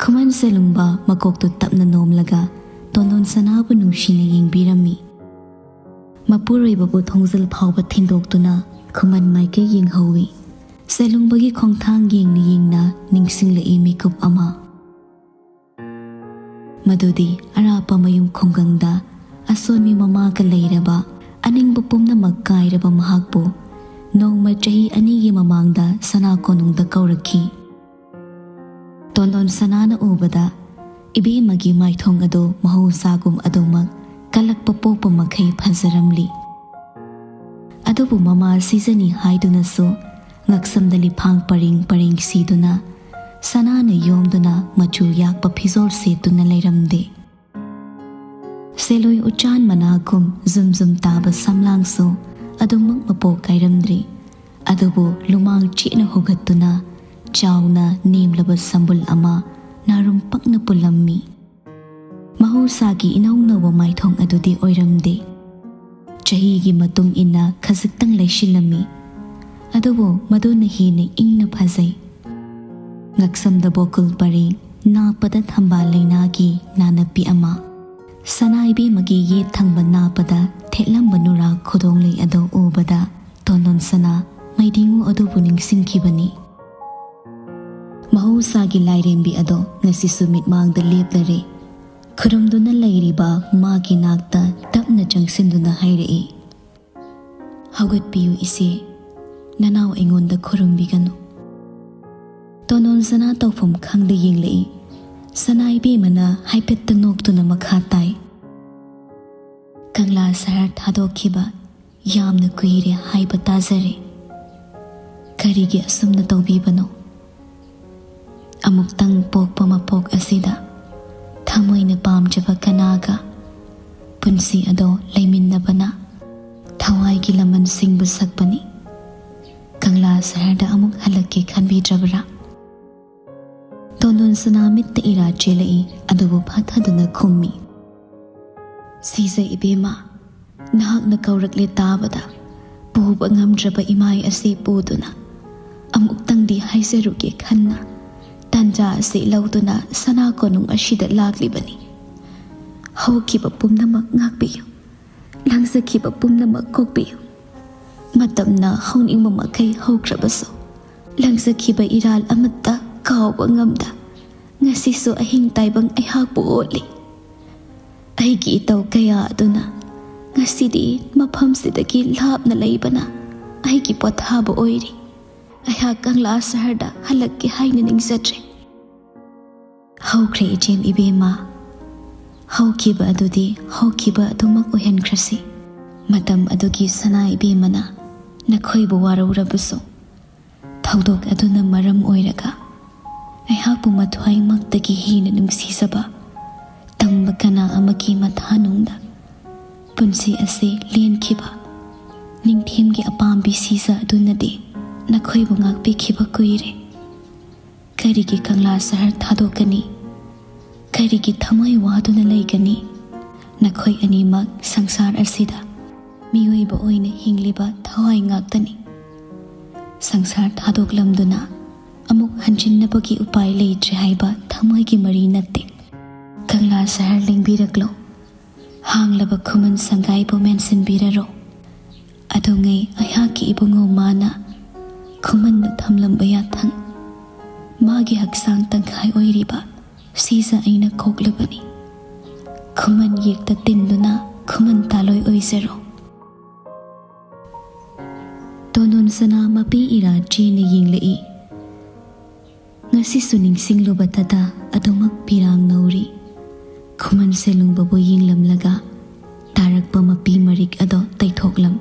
ꯈꯨꯃꯟ ꯁꯦꯂꯨꯡꯕ ꯃꯀꯣꯛꯇꯨ ꯇꯞꯅ ꯅꯣꯝꯂꯒ ꯇꯣꯟꯗꯣꯟ ꯁꯅꯥꯕꯨ ꯅꯨꯡꯁꯤꯅ ꯌꯦꯡꯕꯤꯔꯝꯃꯤ꯫ ꯃꯄꯨꯔꯣꯏꯕꯕꯨ ꯊꯣꯡꯖꯤꯜ ꯐꯥꯎꯕ ꯊꯤꯟꯗꯣꯛꯇꯨꯅ ꯈꯨꯃꯟ ꯃꯥꯏꯀꯩ ꯌꯦꯡꯍꯧꯏ꯫ ꯁꯦꯂꯨꯡꯕꯒꯤ ꯈꯣꯡꯊꯥꯡ ꯌꯦꯡꯅ ꯌꯦꯡꯅ ꯅꯤꯡꯁꯤꯡꯂꯛꯏ ꯃꯤꯀꯨꯞ ꯑꯃ꯫ ꯃꯗꯨꯗꯤ ꯑꯔꯥꯞꯄ ꯃꯌꯨꯝ ꯈꯨꯡꯒꯪꯗ ꯑꯁꯣꯟꯕꯤ ꯃꯃꯥꯒ ꯂꯩꯔꯕ, ꯑꯅꯤꯡꯕ ꯄꯨꯝꯅꯃꯛ ꯀꯥꯏꯔꯕ ꯃꯍꯥꯛꯄꯨ ꯅꯣꯡꯃ ꯆꯍꯤ ꯑꯅꯤꯒꯤ ꯃꯃꯥꯡꯗ ꯁꯅꯥ ꯀꯣꯅꯨꯡꯗ ꯀꯧꯔꯛꯈꯤ꯫ ꯇꯣꯟꯗꯣꯟ ꯁꯅꯥꯅ ꯎꯕꯗ ꯏꯕꯦꯝꯃꯒꯤ ꯃꯥꯏꯊꯣꯡ ꯑꯗꯨ ꯃꯍꯧꯁꯥꯒꯨꯝ ꯑꯗꯨꯃꯛ ꯀꯜꯂꯛꯄ ꯄꯣꯛꯄ ꯃꯈꯩ ꯐꯖꯔꯝꯂꯤ꯫ ꯑꯗꯨꯕꯨ ꯃꯃꯥ ꯁꯤꯖꯅꯤ ꯍꯥꯏꯗꯨꯅꯁꯨ ꯉꯛꯁꯝꯗ ꯂꯤꯐꯥꯡ ꯄꯔꯦꯡ ꯄꯔꯦꯡ ꯁꯤꯗꯨꯅ ꯁꯅꯥꯅ ꯌꯣꯝꯗꯨꯅ ꯃꯆꯨ ꯌꯥꯛꯄ ꯐꯤꯖꯣꯜ ꯁꯦꯠꯇꯨꯅ ꯂꯩꯔꯝꯗꯦ꯫ ꯁꯦꯂꯣꯏ ꯎꯆꯥꯟ ꯃꯅꯥꯒꯨꯝ ꯖꯨꯝ ꯖꯨꯝ ꯇꯥꯕ ꯁꯝꯂꯥꯡꯁꯨ ꯑꯗꯨꯃꯛ ꯃꯄꯣꯛ ꯀꯥꯏꯔꯝꯗ꯭ꯔꯤ꯫ ꯑꯗꯨꯕꯨ ꯂꯨꯃꯥꯡ ꯆꯦꯠꯅ ꯍꯨꯒꯠꯇꯨꯅ ꯆꯥꯎꯅ ꯅꯦꯝꯂꯕ ꯁꯝꯕꯨꯜ ꯑꯃ ꯅꯥꯔꯨꯝ ꯄꯛꯅ ꯄꯨꯜꯂꯝꯃꯤ꯫ ꯃꯍꯧꯁꯥꯒꯤ ꯏꯅꯧ ꯅꯧꯕ ꯃꯥꯏꯊꯣꯡ ꯑꯗꯨꯗꯤ ꯑꯣꯏꯔꯝꯗꯦ꯫ ꯆꯍꯤꯒꯤ ꯃꯇꯨꯡ ꯏꯟꯅ ꯈꯖꯤꯛꯇꯪ ꯂꯩꯁꯤꯜꯂꯝꯃꯤ, ꯑꯗꯨꯕꯨ ꯃꯗꯨꯅ ꯍꯦꯟꯅ ꯏꯪꯅ ꯐꯖꯩ꯫ ꯉꯛꯁꯝꯗ ꯕꯣꯀꯨꯜ ꯄꯔꯤ, ꯅꯥꯄꯗ ꯊꯝꯕꯥꯜ ꯂꯩꯅꯥꯒꯤ ꯅꯥꯅꯞꯄꯤ ꯑꯃ, ꯁꯅꯥ ꯏꯕꯦꯝꯃꯒꯤ ꯌꯦꯠ ꯊꯪꯕ ꯅꯥꯄꯗ ꯊꯦꯠꯂꯝꯕ ꯅꯨꯔꯥ ꯈꯨꯗꯣꯡꯂꯩ ꯑꯗꯨ ꯎꯕꯗ ꯇꯣꯟꯗꯣꯟ ꯁꯅꯥ ꯃꯩꯗꯤꯡꯉꯨ ꯑꯗꯨꯕꯨ ꯅꯤꯡꯁꯤꯡꯈꯤꯕꯅꯤ꯫ ꯃꯍꯧꯁꯥꯒꯤ ꯂꯥꯏꯔꯦꯝꯕꯤ ꯑꯗꯣ ꯉꯁꯤꯁꯨ ꯃꯤꯠꯃꯥꯡꯗ ꯂꯦꯞꯂꯔꯦ꯫ ꯈꯨꯔꯨꯝꯗꯨꯅ ꯂꯩꯔꯤꯕ ꯃꯥꯒꯤ ꯅꯥꯛꯇ ꯇꯞꯅ ꯆꯪꯁꯤꯟꯗꯨꯅ ꯍꯥꯏꯔꯛꯏ, "ꯍꯧꯒꯠꯄꯤꯌꯨ ꯏꯆꯦ, ꯅꯅꯥꯎ ꯑꯩꯉꯣꯟꯗ ꯈꯨꯔꯨꯝꯕꯤꯒꯅꯨ꯫" ꯇꯣꯟꯗꯣꯟ ꯁꯅꯥ ꯇꯧꯐꯝ ꯈꯪꯗ ꯌꯦꯡꯂꯛꯏ꯫ ꯁꯅꯥ ꯏꯕꯦꯝꯃꯅ ꯍꯥꯏꯐꯦꯠꯇ ꯅꯣꯛꯇꯨꯅ ꯃꯈꯥ ꯇꯥꯏ, "ꯀꯪꯂꯥ ꯁꯍꯔ ꯊꯥꯗꯣꯛꯈꯤꯕ ꯌꯥꯝꯅ ꯀꯨꯏꯔꯦ ꯍꯥꯏꯕ ꯇꯥꯖꯔꯦ꯫ ꯀꯔꯤꯒꯤ ꯑꯁꯨꯝꯅ ꯇꯧꯕꯤꯕꯅꯣ? ꯑꯃꯨꯛꯇꯪ ꯄꯣꯛꯄ ꯃꯄꯣꯛ ꯑꯁꯤꯗ ꯊꯃꯣꯏꯅ ꯄꯥꯝꯖꯕ ꯀꯅꯥꯒ ꯄꯨꯟꯁꯤ ꯑꯗꯣ ꯂꯩꯃꯤꯟꯅꯕꯅ ꯊꯋꯥꯏꯒꯤ ꯂꯃꯟꯁꯤꯡꯕꯨ ꯁꯛꯄꯅꯤ꯫ ꯀꯪꯂꯥ ꯁꯍꯔꯗ ꯑꯃꯨꯛ ꯍꯜꯂꯛꯀꯦ ꯈꯟꯕꯤꯗ꯭ꯔꯕ꯭ꯔꯥ?" ꯇꯣꯟꯗꯣꯟ ꯁꯅꯥ ꯃꯤꯠꯇ ꯏꯔꯥ ꯆꯦꯜꯂꯛꯏ, ꯑꯗꯨꯕꯨ ꯐꯥꯊꯗꯨꯅ ꯈꯨꯝꯃꯤ, "ꯁꯤꯖ ꯏꯕꯦꯝꯃ, ꯅꯍꯥꯛꯅ ꯀꯧꯔꯛꯂꯦ ꯇꯥꯕꯗ ꯄꯨꯕ ꯉꯝꯗ꯭ꯔꯕ ꯏꯃꯥꯏ ꯑꯁꯤ ꯄꯨꯗꯨꯅ ꯑꯃꯨꯛꯇꯪꯗꯤ ꯍꯥꯏꯖꯔꯨꯒꯦ ꯈꯟꯅ ꯇꯥꯟꯖꯥ ꯑꯁꯤ ꯂꯧꯗꯨꯅ ꯁꯅꯥ ꯀꯣꯅꯨꯡ ꯑꯁꯤꯗ ꯂꯥꯛꯂꯤꯕꯅꯤ꯫ ꯍꯧꯈꯤꯕ ꯄꯨꯝꯅꯃꯛ ꯉꯥꯛꯄꯤꯌꯨ, ꯂꯪꯖꯈꯤꯕ ꯄꯨꯝꯅꯃꯛ ꯀꯣꯛꯄꯤꯌꯨ꯫ ꯃꯇꯝꯅ ꯍꯧꯅꯤꯡꯕ ꯃꯈꯩ ꯍꯧꯈ꯭ꯔꯕꯁꯨ, ꯂꯪꯖꯈꯤꯕ ꯏꯔꯥꯜ ꯑꯃꯠꯇ ꯀꯥꯎꯕ ꯉꯝꯗ ꯉꯁꯤꯁꯨ ꯑꯍꯤꯡ ꯇꯥꯏꯕꯪ ꯑꯩꯍꯥꯛꯄꯨ ꯑꯣꯠꯂꯤ꯫ ꯑꯩꯒꯤ ꯏꯇꯧ ꯀꯌꯥ ꯑꯗꯨꯅ ꯉꯁꯤꯗꯤ ꯃꯐꯝꯁꯤꯗꯒꯤ ꯂꯥꯞꯅ ꯂꯩꯕꯅ ꯑꯩꯒꯤ ꯄꯣꯊꯥꯕ ꯑꯣꯏꯔꯤ꯫ ꯑꯩꯍꯥꯛ ꯀꯪꯂꯥ ꯁꯍꯔꯗ ꯍꯜꯂꯛꯀꯦ ꯍꯥꯏꯅ ꯅꯤꯡꯖꯗ꯭ꯔꯦ꯫" "ꯍꯧꯈ꯭ꯔꯦ ꯏꯆꯦꯝ ꯏꯕꯦꯝꯃ, ꯍꯧꯈꯤꯕ ꯑꯗꯨꯗꯤ ꯍꯧꯈꯤꯕ ꯑꯗꯨꯃꯛ ꯑꯣꯏꯍꯟꯈ꯭ꯔꯁꯤ꯫ ꯃꯇꯝ ꯑꯗꯨꯒꯤ ꯁꯅꯥ ꯏꯕꯦꯝꯃꯅ ꯅꯈꯣꯏꯕꯨ ꯋꯥꯔꯧꯔꯕꯁꯨ, ꯊꯧꯗꯣꯛ ꯑꯗꯨꯅ ꯃꯔꯝ ꯑꯣꯏꯔꯒ ꯑꯩꯍꯥꯛꯄꯨ ꯃꯊ꯭ꯋꯥꯏꯃꯛꯇꯒꯤ ꯍꯦꯟꯅ ꯅꯨꯡꯁꯤꯖꯕ ꯇꯝꯕ ꯀꯅꯥ ꯑꯃꯒꯤ ꯃꯊꯥꯅꯨꯡꯗ ꯄꯨꯟꯁꯤ ꯑꯁꯤ ꯂꯦꯟꯈꯤꯕ ꯅꯤꯡꯊꯦꯝꯒꯤ ꯑꯄꯥꯝꯕꯤ ꯁꯤꯖ ꯑꯗꯨꯅꯗꯤ ꯅꯈꯣꯏꯕꯨ ꯉꯥꯛꯄꯤꯈꯤꯕ ꯀꯨꯏꯔꯦ꯫ ꯀꯔꯤꯒꯤ ꯀꯪꯂꯥ ꯁꯍꯔ ꯊꯥꯗꯣꯛꯀꯅꯤ? ꯀꯔꯤꯒꯤ ꯊꯃꯣꯏ ꯋꯥꯗꯨꯅ ꯂꯩꯒꯅꯤ? ꯅꯈꯣꯏ ꯑꯅꯤꯃꯛ ꯁꯪꯁꯥꯔ ꯑꯁꯤꯗ ꯃꯤꯑꯣꯏꯕ ꯑꯣꯏꯅ ꯍꯤꯡꯂꯤꯕ ꯊꯋꯥꯏ ꯉꯥꯛꯇꯅꯤ꯫ ꯁꯪꯁꯥꯔ ꯊꯥꯗꯣꯛꯂꯝꯗꯨꯅ ꯑꯃꯨꯛ ꯍꯟꯖꯤꯟꯅꯕꯒꯤ ꯎꯄꯥꯏ ꯂꯩꯇ꯭ꯔꯦ ꯍꯥꯏꯕ ꯊꯃꯣꯏꯒꯤ ꯃꯔꯤ ꯅꯠꯇꯦ꯫ ꯀꯪꯂꯥ ꯁꯍꯔ ꯂꯦꯡꯕꯤꯔꯛꯂꯣ, ꯍꯥꯡꯂꯕ ꯈꯨꯃꯟ ꯁꯪꯒꯥꯏꯕꯨ ꯃꯦꯟꯁꯤꯟꯕꯤꯔꯔꯣ꯫ ꯑꯗꯨꯉꯩ ꯑꯩꯍꯥꯛꯀꯤ ꯏꯕꯨꯡꯉꯣ ꯃꯥꯅ ꯈꯨꯃꯟꯗꯨ ꯊꯝꯂꯝꯕ ꯌꯥꯊꯪ, ꯃꯥꯒꯤ ꯍꯛꯆꯥꯡ ꯇꯪꯈꯥꯏ ꯑꯣꯏꯔꯤꯕ ꯁꯤꯖ ꯑꯩꯅ ꯀꯣꯛꯂꯕꯅꯤ꯫ ꯈꯨꯃꯟ ꯌꯦꯛꯇ ꯇꯤꯟꯗꯨꯅ ꯈꯨꯃꯟ ꯇꯥꯂꯣꯏ ꯑꯣꯏꯖꯔꯣ꯫ ꯇꯣꯅꯣꯟ ꯁꯅꯥ ꯃꯄꯤ ꯏꯔꯥ ꯆꯦꯅ ꯌꯦꯡꯂꯛꯏ꯫ ꯉꯁꯤꯁꯨ ꯅꯤꯡꯁꯤꯡꯂꯨꯕꯇꯗ ꯑꯗꯨꯃꯛ ꯄꯤꯔꯥꯡ ꯅꯧꯔꯤ꯫ ꯈꯨꯃꯟ ꯁꯦꯂꯨꯡꯕꯕꯨ ꯌꯦꯡꯂꯝꯂꯒ ꯇꯥꯔꯛꯄ ꯃꯄꯤ ꯃꯔꯤꯛ ꯑꯗꯣ ꯇꯩꯊꯣꯛꯂꯝ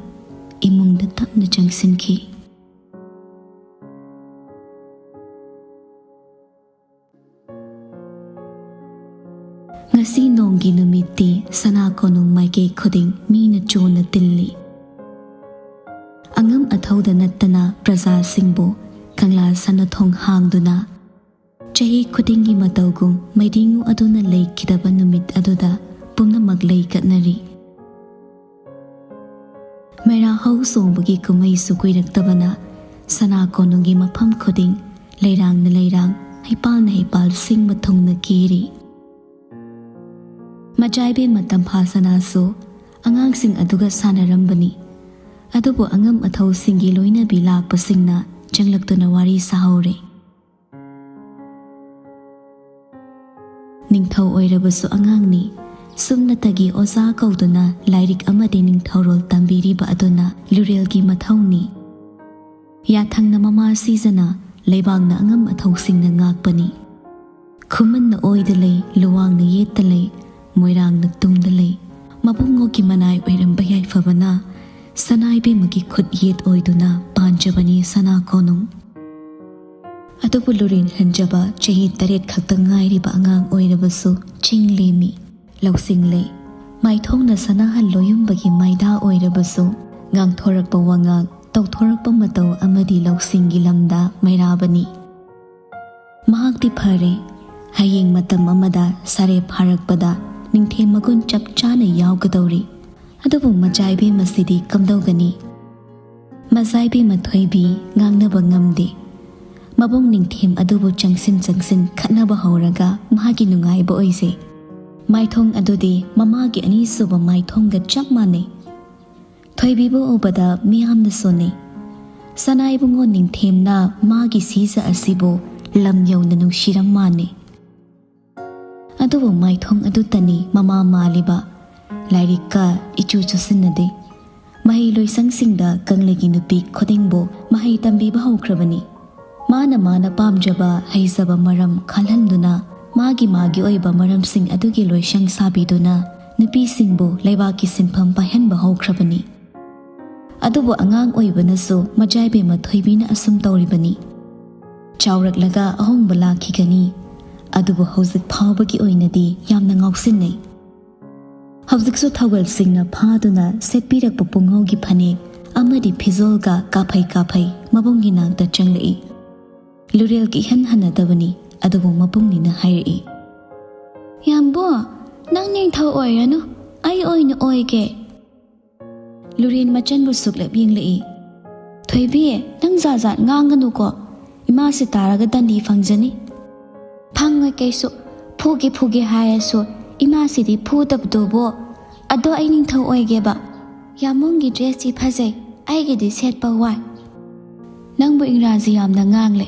ꯏꯃꯨꯡꯗ ꯇꯞꯅ ꯆꯪꯁꯤꯟꯈꯤ꯫ ꯉꯁꯤ ꯅꯣꯡꯒꯤ ꯅꯨꯃꯤꯠꯇꯤ ꯁꯅꯥ ꯀꯣꯅꯨꯡ ꯃꯥꯏꯀꯩ ꯈꯨꯗꯤꯡ ꯃꯤꯅ ꯆꯣꯟꯅ ꯇꯤꯜꯂꯤ꯫ ꯑꯉꯝ ꯑꯊꯧꯗ ꯅꯠꯇꯅ ꯄ꯭ꯔꯖꯥꯁꯤꯡꯕꯨ ꯀꯪꯂꯥ ꯁꯅꯥꯊꯣꯡ ꯍꯥꯡꯗꯨꯅ ꯆꯍꯤ ꯈꯨꯗꯤꯡꯒꯤ ꯃꯇꯧꯒꯨꯝ ꯃꯩꯗꯤꯡꯉꯨ ꯑꯗꯨꯅ ꯂꯩꯈꯤꯗꯕ ꯅꯨꯃꯤꯠ ꯑꯗꯨꯗ ꯄꯨꯝꯅꯃꯛ ꯂꯩ ꯀꯠꯅꯔꯤ꯫ ꯃꯩꯔꯥ ꯍꯧ ꯆꯣꯡꯕꯒꯤ ꯀꯨꯝꯍꯩꯁꯨ ꯀꯨꯏꯔꯛꯇꯕꯅ ꯁꯅꯥ ꯀꯣꯅꯨꯡꯒꯤ ꯃꯐꯝ ꯈꯨꯗꯤꯡ ꯂꯩꯔꯥꯡꯅ ꯂꯩꯔꯥꯡ, ꯍꯩꯄꯥꯜꯅ ꯍꯩꯄꯥꯜ ꯁꯤꯡꯕ ꯊꯨꯡꯅ ꯀꯦꯔꯤ꯫ ꯃꯆꯥꯏꯕꯦꯝꯃ ꯇꯝꯐꯥ ꯁꯅꯥꯁꯨ ꯑꯉꯥꯡꯁꯤꯡ ꯑꯗꯨꯒ ꯁꯥꯟꯅꯔꯝꯕꯅꯤ꯫ ꯑꯗꯨꯕꯨ ꯑꯉꯝ ꯑꯊꯧꯁꯤꯡꯒꯤ ꯂꯣꯏꯅꯕꯤ ꯂꯥꯛꯄꯁꯤꯡꯅ ꯆꯪꯂꯛꯇꯨꯅ ꯋꯥꯔꯤ ꯁꯥꯍꯧꯔꯦ꯫ ꯅꯤꯡꯊꯧ ꯑꯣꯏꯔꯕꯁꯨ ꯑꯉꯥꯡꯅꯤ꯫ ꯁꯨꯞꯅꯇꯒꯤ ꯑꯣꯖꯥ ꯀꯧꯗꯨꯅ ꯂꯥꯏꯔꯤꯛ ꯑꯃꯗꯤ ꯅꯤꯡꯊꯧꯔꯣꯜ ꯇꯝꯕꯤꯔꯤꯕ ꯑꯗꯨꯅ ꯂꯨꯔꯦꯜꯒꯤ ꯃꯊꯧꯅꯤ꯫ ꯌꯥꯊꯪꯅ ꯃꯃꯥ ꯁꯤꯖꯅ, ꯂꯩꯕꯥꯛꯅ ꯑꯉꯝ ꯑꯊꯧꯁꯤꯡꯅ ꯉꯥꯛꯄꯅꯤ꯫ ꯈꯨꯃꯟꯅ ꯑꯣꯏꯗ ꯂꯩ, ꯂꯨꯋꯥꯡꯅ ꯌꯦꯠꯇ ꯂꯩ, ꯃꯣꯏꯔꯥꯡꯅ ꯇꯨꯡꯗ ꯂꯩ꯫ ꯃꯕꯨꯡꯉꯣꯒꯤ ꯃꯅꯥꯏ ꯑꯣꯏꯔꯝꯕ ꯌꯥꯏꯐꯕꯅ ꯁꯅꯥꯏꯕꯦꯝꯃꯒꯤ ꯈꯨꯠ ꯌꯦꯠ ꯑꯣꯏꯗꯨꯅ ꯄꯥꯟꯖꯕꯅꯤ ꯁꯅꯥ ꯀꯣꯅꯨꯡ꯫ ꯑꯗꯨꯕꯨ ꯂꯨꯔꯦꯟ ꯍꯟꯖꯕ ꯆꯍꯤ ꯇꯔꯦꯠ ꯈꯛꯇ ꯉꯥꯏꯔꯤꯕ ꯑꯉꯥꯡ ꯑꯣꯏꯔꯕꯁꯨ ꯆꯤꯡ ꯂꯦꯝꯃꯤ, ꯂꯧꯁꯤꯡ ꯂꯩ꯫ ꯃꯥꯏꯊꯣꯡꯅ ꯁꯅꯥꯍꯟ ꯂꯣꯌꯨꯝꯕꯒꯤ ꯃꯥꯏꯗꯥ ꯑꯣꯏꯔꯕꯁꯨ ꯉꯥꯡꯊꯣꯔꯛꯄ ꯋꯥꯉꯥꯡ, ꯇꯧꯊꯣꯔꯛꯄ ꯃꯇꯧ ꯑꯃꯗꯤ ꯂꯧꯁꯤꯡꯒꯤ ꯂꯝꯗ ꯃꯩꯔꯥꯕꯅꯤ꯫ ꯃꯍꯥꯛꯇꯤ ꯐꯔꯦ, ꯍꯌꯦꯡ ꯃꯇꯝ ꯑꯃꯗ ꯁꯥꯔꯦ ꯐꯥꯔꯛꯄꯗ ꯅꯤꯡꯊꯦꯝ ꯃꯒꯨꯟ ꯆꯞ ꯆꯥꯅ ꯌꯥꯎꯒꯗꯧꯔꯤ꯫ ꯑꯗꯨꯕꯨ ꯃꯆꯥ ꯏꯕꯦꯝꯃꯁꯤꯗꯤ ꯀꯝꯗꯧꯒꯅꯤ? ꯃꯆꯥ ꯏꯕꯦꯝꯃ ꯊꯣꯏꯕꯤ ꯉꯥꯡꯅꯕ ꯉꯝꯗꯦ꯫ ꯃꯕꯨꯡ ꯅꯤꯡꯊꯦꯝ ꯑꯗꯨꯕꯨ ꯆꯪꯁꯤꯟ ꯆꯪꯁꯤꯟ ꯈꯠꯅꯕ ꯍꯧꯔꯒ ꯃꯥꯒꯤ ꯅꯨꯡꯉꯥꯏꯕ ꯑꯣꯏꯖꯩ꯫ ꯃꯥꯏꯊꯣꯡ ꯑꯗꯨꯗꯤ ꯃꯃꯥꯒꯤ ꯑꯅꯤꯁꯨꯕ ꯃꯥꯏꯊꯣꯡꯒ ꯆꯞ ꯃꯥꯟꯅꯩ꯫ ꯊꯣꯏꯕꯤꯕꯨ ꯎꯕꯗ ꯃꯤꯌꯥꯝꯅ ꯁꯣꯟꯅꯩ꯫ ꯁꯅꯥ ꯏꯕꯨꯡꯉꯣ ꯅꯤꯡꯊꯦꯝꯅ ꯃꯥꯒꯤ ꯁꯤꯖ ꯑꯁꯤꯕꯨ ꯂꯝ ꯌꯧꯅ ꯅꯨꯡꯁꯤꯔꯝ ꯃꯥꯟꯅꯩ꯫ ꯑꯗꯨꯕꯨ ꯃꯥꯏꯊꯣꯡ ꯑꯗꯨꯇꯅꯤ ꯃꯃꯥ ꯃꯥꯜꯂꯤꯕ꯫ ꯂꯥꯏꯔꯤꯛꯀ ꯏꯆꯨ ꯆꯨꯁꯤꯟꯅꯗꯦ꯫ ꯃꯍꯩ ꯂꯣꯏꯁꯪꯁꯤꯡꯗ ꯀꯪꯂꯩꯒꯤ ꯅꯨꯄꯤ ꯈꯨꯗꯤꯡꯕꯨ ꯃꯍꯩ ꯇꯝꯕꯤꯕ ꯍꯧꯈ꯭ꯔꯕꯅꯤ꯫ ꯃꯥꯅ ꯃꯥꯅ ꯄꯥꯝꯖꯕ ꯍꯩꯖꯕ ꯃꯔꯝ ꯈꯜꯍꯟꯗꯨꯅ ꯃꯥꯒꯤ ꯃꯥꯒꯤ ꯑꯣꯏꯕ ꯃꯔꯝꯁꯤꯡ ꯑꯗꯨꯒꯤ ꯂꯣꯏꯁꯪ ꯁꯥꯕꯤꯗꯨꯅ ꯅꯨꯄꯤꯁꯤꯡꯕꯨ ꯂꯩꯕꯥꯛꯀꯤ ꯁꯤꯟꯐꯝ ꯄꯥꯏꯍꯟꯕ ꯍꯧꯈ꯭ꯔꯕꯅꯤ꯫ ꯑꯗꯨꯕꯨ ꯑꯉꯥꯡ ꯑꯣꯏꯕꯅꯁꯨ ꯃꯆꯥ ꯏꯕꯦꯝꯃ ꯊꯣꯏꯕꯤꯅ ꯑꯁꯨꯝ ꯇꯧꯔꯤꯕꯅꯤ꯫ ꯆꯥꯎꯔꯛꯂꯒ ꯑꯍꯣꯡꯕ ꯂꯥꯛꯈꯤꯒꯅꯤ꯫ ꯑꯗꯨꯕꯨ ꯍꯧꯖꯤꯛ ꯐꯥꯎꯕꯒꯤ ꯑꯣꯏꯅꯗꯤ ꯌꯥꯝꯅ ꯉꯥꯎꯁꯤꯟꯅꯩ꯫ ꯍꯧꯖꯤꯛꯁꯨ ꯊꯧꯒꯜꯁꯤꯡꯅ ꯐꯥꯗꯨꯅ ꯁꯦꯠꯄꯤꯔꯛꯄ ꯄꯨꯡꯉꯧꯒꯤ ꯐꯅꯦꯛ ꯑꯃꯗꯤ ꯐꯤꯖꯣꯜꯒ ꯀꯥꯐꯩ ꯀꯥꯐꯩ ꯃꯕꯨꯡꯒꯤ ꯅꯥꯛꯇ ꯆꯪꯂꯛꯏ꯫ ꯂꯨꯔꯦꯜꯒ ꯏꯍꯟ ꯍꯟꯅꯗꯕꯅꯤ, ꯑꯗꯨꯕꯨ ꯃꯕꯨꯡꯅꯤꯅ ꯍꯥꯏꯔꯛꯏ꯫ "ꯌꯥꯝꯕꯣ, ꯅꯪ ꯅꯤꯡꯊꯧ ꯑꯣꯏꯔꯅꯨ, ꯑꯩ ꯑꯣꯏꯅ ꯑꯣꯏꯒꯦ꯫" ꯂꯨꯔꯦꯟ ꯃꯆꯟꯕꯨ ꯁꯨꯛꯂꯦꯞ ꯌꯦꯡꯂꯛꯏ꯫ "ꯊꯣꯏꯕꯤ, ꯅꯪ ꯖꯥꯠ ꯖꯥꯠ ꯉꯥꯡꯒꯅꯨꯀꯣ꯫ ꯏꯃꯥꯁꯤ ꯇꯥꯔꯒ ꯗꯟꯗꯤ ꯐꯪꯖꯅꯤ꯫" "ꯐꯪꯉꯣꯏ ꯀꯩꯁꯨ꯫ ꯐꯨꯒꯦ ꯐꯨꯒꯦ ꯍꯥꯏꯔꯁꯨ ꯏꯃꯥꯁꯤꯗꯤ ꯐꯨꯗꯕꯗꯨꯕꯨ꯫ ꯑꯗꯣ ꯑꯩ ꯅꯤꯡꯊꯧ ꯑꯣꯏꯒꯦꯕ꯫ ꯌꯥꯝꯕꯨꯡꯒꯤ ꯗ꯭ꯔꯦꯁꯇꯤ ꯐꯖꯩ, ꯑꯩꯒꯤꯗꯤ ꯁꯦꯠꯄ ꯋꯥꯏ꯫" "ꯅꯪꯕꯨ ꯏꯪꯒ꯭ꯔꯥꯖꯤ ꯌꯥꯝꯅ ꯉꯥꯡꯂꯦ꯫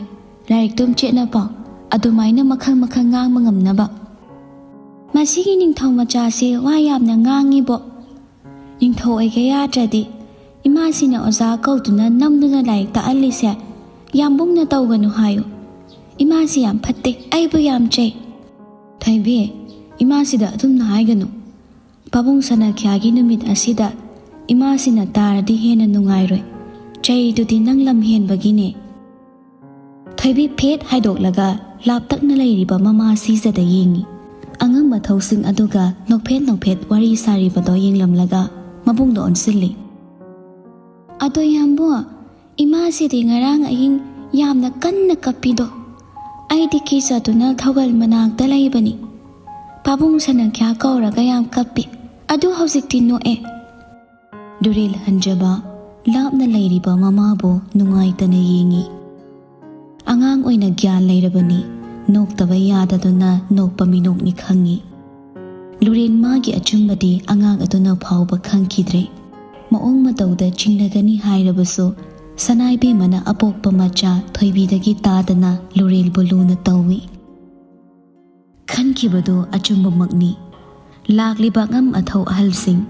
ꯂꯥꯏꯔꯤꯛꯇꯨꯝ ꯆꯦꯠꯅ ꯄꯥꯎ꯫ ꯑꯗꯨꯃꯥꯏꯅ ꯃꯈꯜ ꯃꯈꯜ ꯉꯥꯡꯕ ꯉꯝꯅꯕ꯫" "ꯃꯁꯤꯒꯤ ꯅꯤꯡꯊꯧ ꯃꯆꯥꯁꯦ ꯋꯥ ꯌꯥꯝꯅ ꯉꯥꯡꯉꯤꯕꯣ꯫ ꯅꯤꯡꯊꯧ ꯑꯣꯏꯒꯦ ꯌꯥꯗ꯭ꯔꯗꯤ ꯏꯃꯥꯁꯤꯅ ꯑꯣꯖꯥ ꯀꯧꯗꯨꯅ ꯅꯝꯗꯨꯅ ꯂꯥꯏꯔꯤꯛ ꯇꯥꯛꯍꯜꯂꯤꯁꯦ ꯌꯥꯝꯕꯨꯡꯅ ꯇꯧꯒꯅꯨ ꯍꯥꯏꯌꯨ꯫ ꯏꯃꯥꯁꯤ ꯌꯥꯝ ꯐꯠꯇꯦ, ꯑꯩꯕꯨ ꯌꯥꯝ ꯆꯩ꯫" "ꯊꯣꯏꯕꯤ, ꯏꯃꯥꯁꯤꯗ ꯑꯗꯨꯝꯅ ꯍꯥꯏꯒꯅꯨ꯫ ꯄꯥꯕꯨꯡ ꯁꯅꯥꯈ꯭ꯌꯥꯒꯤ ꯅꯨꯃꯤꯠ ꯑꯁꯤꯗ ꯏꯃꯥꯁꯤꯅ ꯇꯥꯔꯗꯤ ꯍꯦꯟꯅ ꯅꯨꯡꯉꯥꯏꯔꯣꯏ꯫ ꯆꯩꯗꯨꯗꯤ ꯅꯪ ꯂꯝ ꯍꯦꯟꯕꯒꯤꯅꯦ꯫" ꯊꯣꯏꯕꯤ ꯐꯦꯠ ꯍꯥꯏꯗꯣꯛꯂꯒ ꯂꯥꯞꯇꯛꯅ ꯂꯩꯔꯤꯕ ꯃꯃꯥ ꯁꯤꯖꯗ ꯌꯦꯡꯉꯤ꯫ ꯑꯉꯝ ꯑꯊꯧꯁꯤꯡ ꯑꯗꯨꯒ ꯅꯣꯛꯐꯦꯠ ꯅꯣꯛꯐꯦꯠ ꯋꯥꯔꯤ ꯁꯥꯔꯤꯕꯗꯣ ꯌꯦꯡꯂꯝꯂꯒ ꯃꯕꯨꯡꯗ ꯑꯣꯟꯁꯤꯜꯂꯤ꯫ "ꯑꯗꯣ ꯌꯥꯝꯕꯨ, ꯏꯃꯥꯁꯤꯗꯤ ꯉꯔꯥꯡ ꯑꯍꯤꯡ ꯌꯥꯝꯅ ꯀꯟꯅ ꯀꯞꯄꯤꯗꯣ꯫ ꯑꯩꯗꯤ ꯀꯤꯖꯗꯨꯅ ꯊꯧꯒꯜ ꯃꯅꯥꯛꯇ ꯂꯩꯕꯅꯤ꯫ ꯄꯥꯕꯨꯡ ꯁꯅꯥꯈ꯭ꯌꯥ ꯀꯧꯔꯒ ꯌꯥꯝ ꯀꯞꯄꯤ꯫ ꯑꯗꯨ ꯍꯧꯖꯤꯛꯇꯤ ꯅꯣꯛꯑꯦ꯫ ꯂꯨꯔꯦꯜ ꯍꯟꯖꯕ ꯂꯥꯞꯅ ꯂꯩꯔꯤꯕ ꯃꯃꯥꯕꯨ ꯅꯨꯡꯉꯥꯏꯇꯅ ꯌꯦꯡꯏ꯫ ꯑꯉꯥꯡ ꯑꯣꯏꯅ ꯒ꯭ꯌꯥꯟ ꯂꯩꯔꯕꯅꯤ, ꯅꯣꯛꯇꯕ ꯌꯥꯗꯗꯨꯅ ꯅꯣꯛꯄ ꯃꯤꯅꯣꯛꯅꯤ ꯈꯪꯏ꯫ ꯂꯨꯔꯦꯜ ꯃꯥꯒꯤ ꯑꯆꯨꯝꯕꯗꯤ ꯑꯉꯥꯡ ꯑꯗꯨꯅ ꯐꯥꯎꯕ ꯈꯪꯈꯤꯗ꯭ꯔꯦ꯫ ꯃꯑꯣꯡ ꯃꯇꯧꯗ ꯆꯤꯡꯅꯒꯅꯤ ꯍꯥꯏꯔꯕꯁꯨ, ꯁꯅꯥ ꯏꯕꯦꯝꯃꯅ ꯑꯄꯣꯛꯄ ꯃꯆꯥ ꯊꯣꯏꯕꯤꯗꯒꯤ ꯇꯥꯗꯅ ꯂꯨꯔꯦꯜꯕꯨ ꯂꯨꯅ ꯇꯧꯏ꯫ ꯈꯟꯈꯤꯕꯗꯨ ꯑꯆꯨꯝꯕꯃꯛꯅꯤ꯫ ꯂꯥꯛꯂꯤꯕ ꯑꯉꯝ ꯑꯊꯧ ꯑꯍꯜꯁꯤꯡ,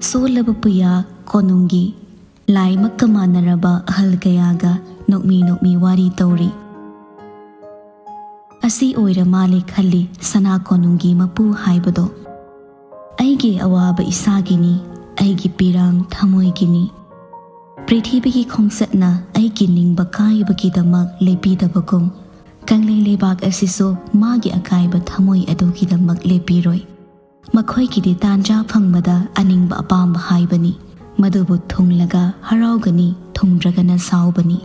ꯁꯣꯜꯂꯕ ꯄꯨꯌꯥ ꯀꯣꯅꯨꯡꯒꯤ, ꯂꯥꯏꯃꯛꯀ ꯃꯥꯟꯅꯔꯕ ꯑꯍꯜ ꯀꯌꯥꯒ ꯅꯣꯛꯃꯤ ꯅꯣꯛꯃꯤ ꯋꯥꯔꯤ ꯇꯧꯔꯤ꯫ ꯑꯁꯤ ꯑꯣꯏꯔ ꯃꯥꯜꯂꯦ ꯈꯜꯂꯤ ꯁꯅꯥ ꯀꯣꯅꯨꯡꯒꯤ ꯃꯄꯨ ꯍꯥꯏꯕꯗꯣ꯫ ꯑꯩꯒꯤ ꯑꯋꯥꯕ ꯏꯁꯥꯒꯤꯅꯤ, ꯑꯩꯒꯤ ꯄꯤꯔꯥꯡ ꯊꯃꯣꯏꯒꯤꯅꯤ꯫ ꯄ꯭ꯔꯤꯊꯤꯕꯤꯒꯤ ꯈꯣꯡꯆꯠꯅ ꯑꯩꯒꯤ ꯅꯤꯡꯕ ꯀꯥꯏꯕꯒꯤꯗꯃꯛ ꯂꯦꯞꯄꯤꯗꯕꯒꯨꯝ, ꯀꯪꯂꯩ ꯂꯩꯕꯥꯛ ꯑꯁꯤꯁꯨ ꯃꯥꯒꯤ ꯑꯀꯥꯏꯕ ꯊꯃꯣꯏ ꯑꯗꯨꯒꯤꯗꯃꯛ ꯂꯦꯞꯄꯤꯔꯣꯏ꯫ ꯃꯈꯣꯏꯒꯤꯗꯤ ꯇꯥꯟꯖꯥ ꯐꯪꯕꯗ ꯑꯅꯤꯡꯕ ꯑꯄꯥꯝꯕ ꯍꯥꯏꯕꯅꯤ, ꯃꯗꯨꯕꯨ ꯊꯨꯡꯂꯒ ꯍꯔꯥꯎꯒꯅꯤ, ꯊꯨꯡꯗ꯭ꯔꯒꯅ ꯁꯥꯎꯕꯅꯤ꯫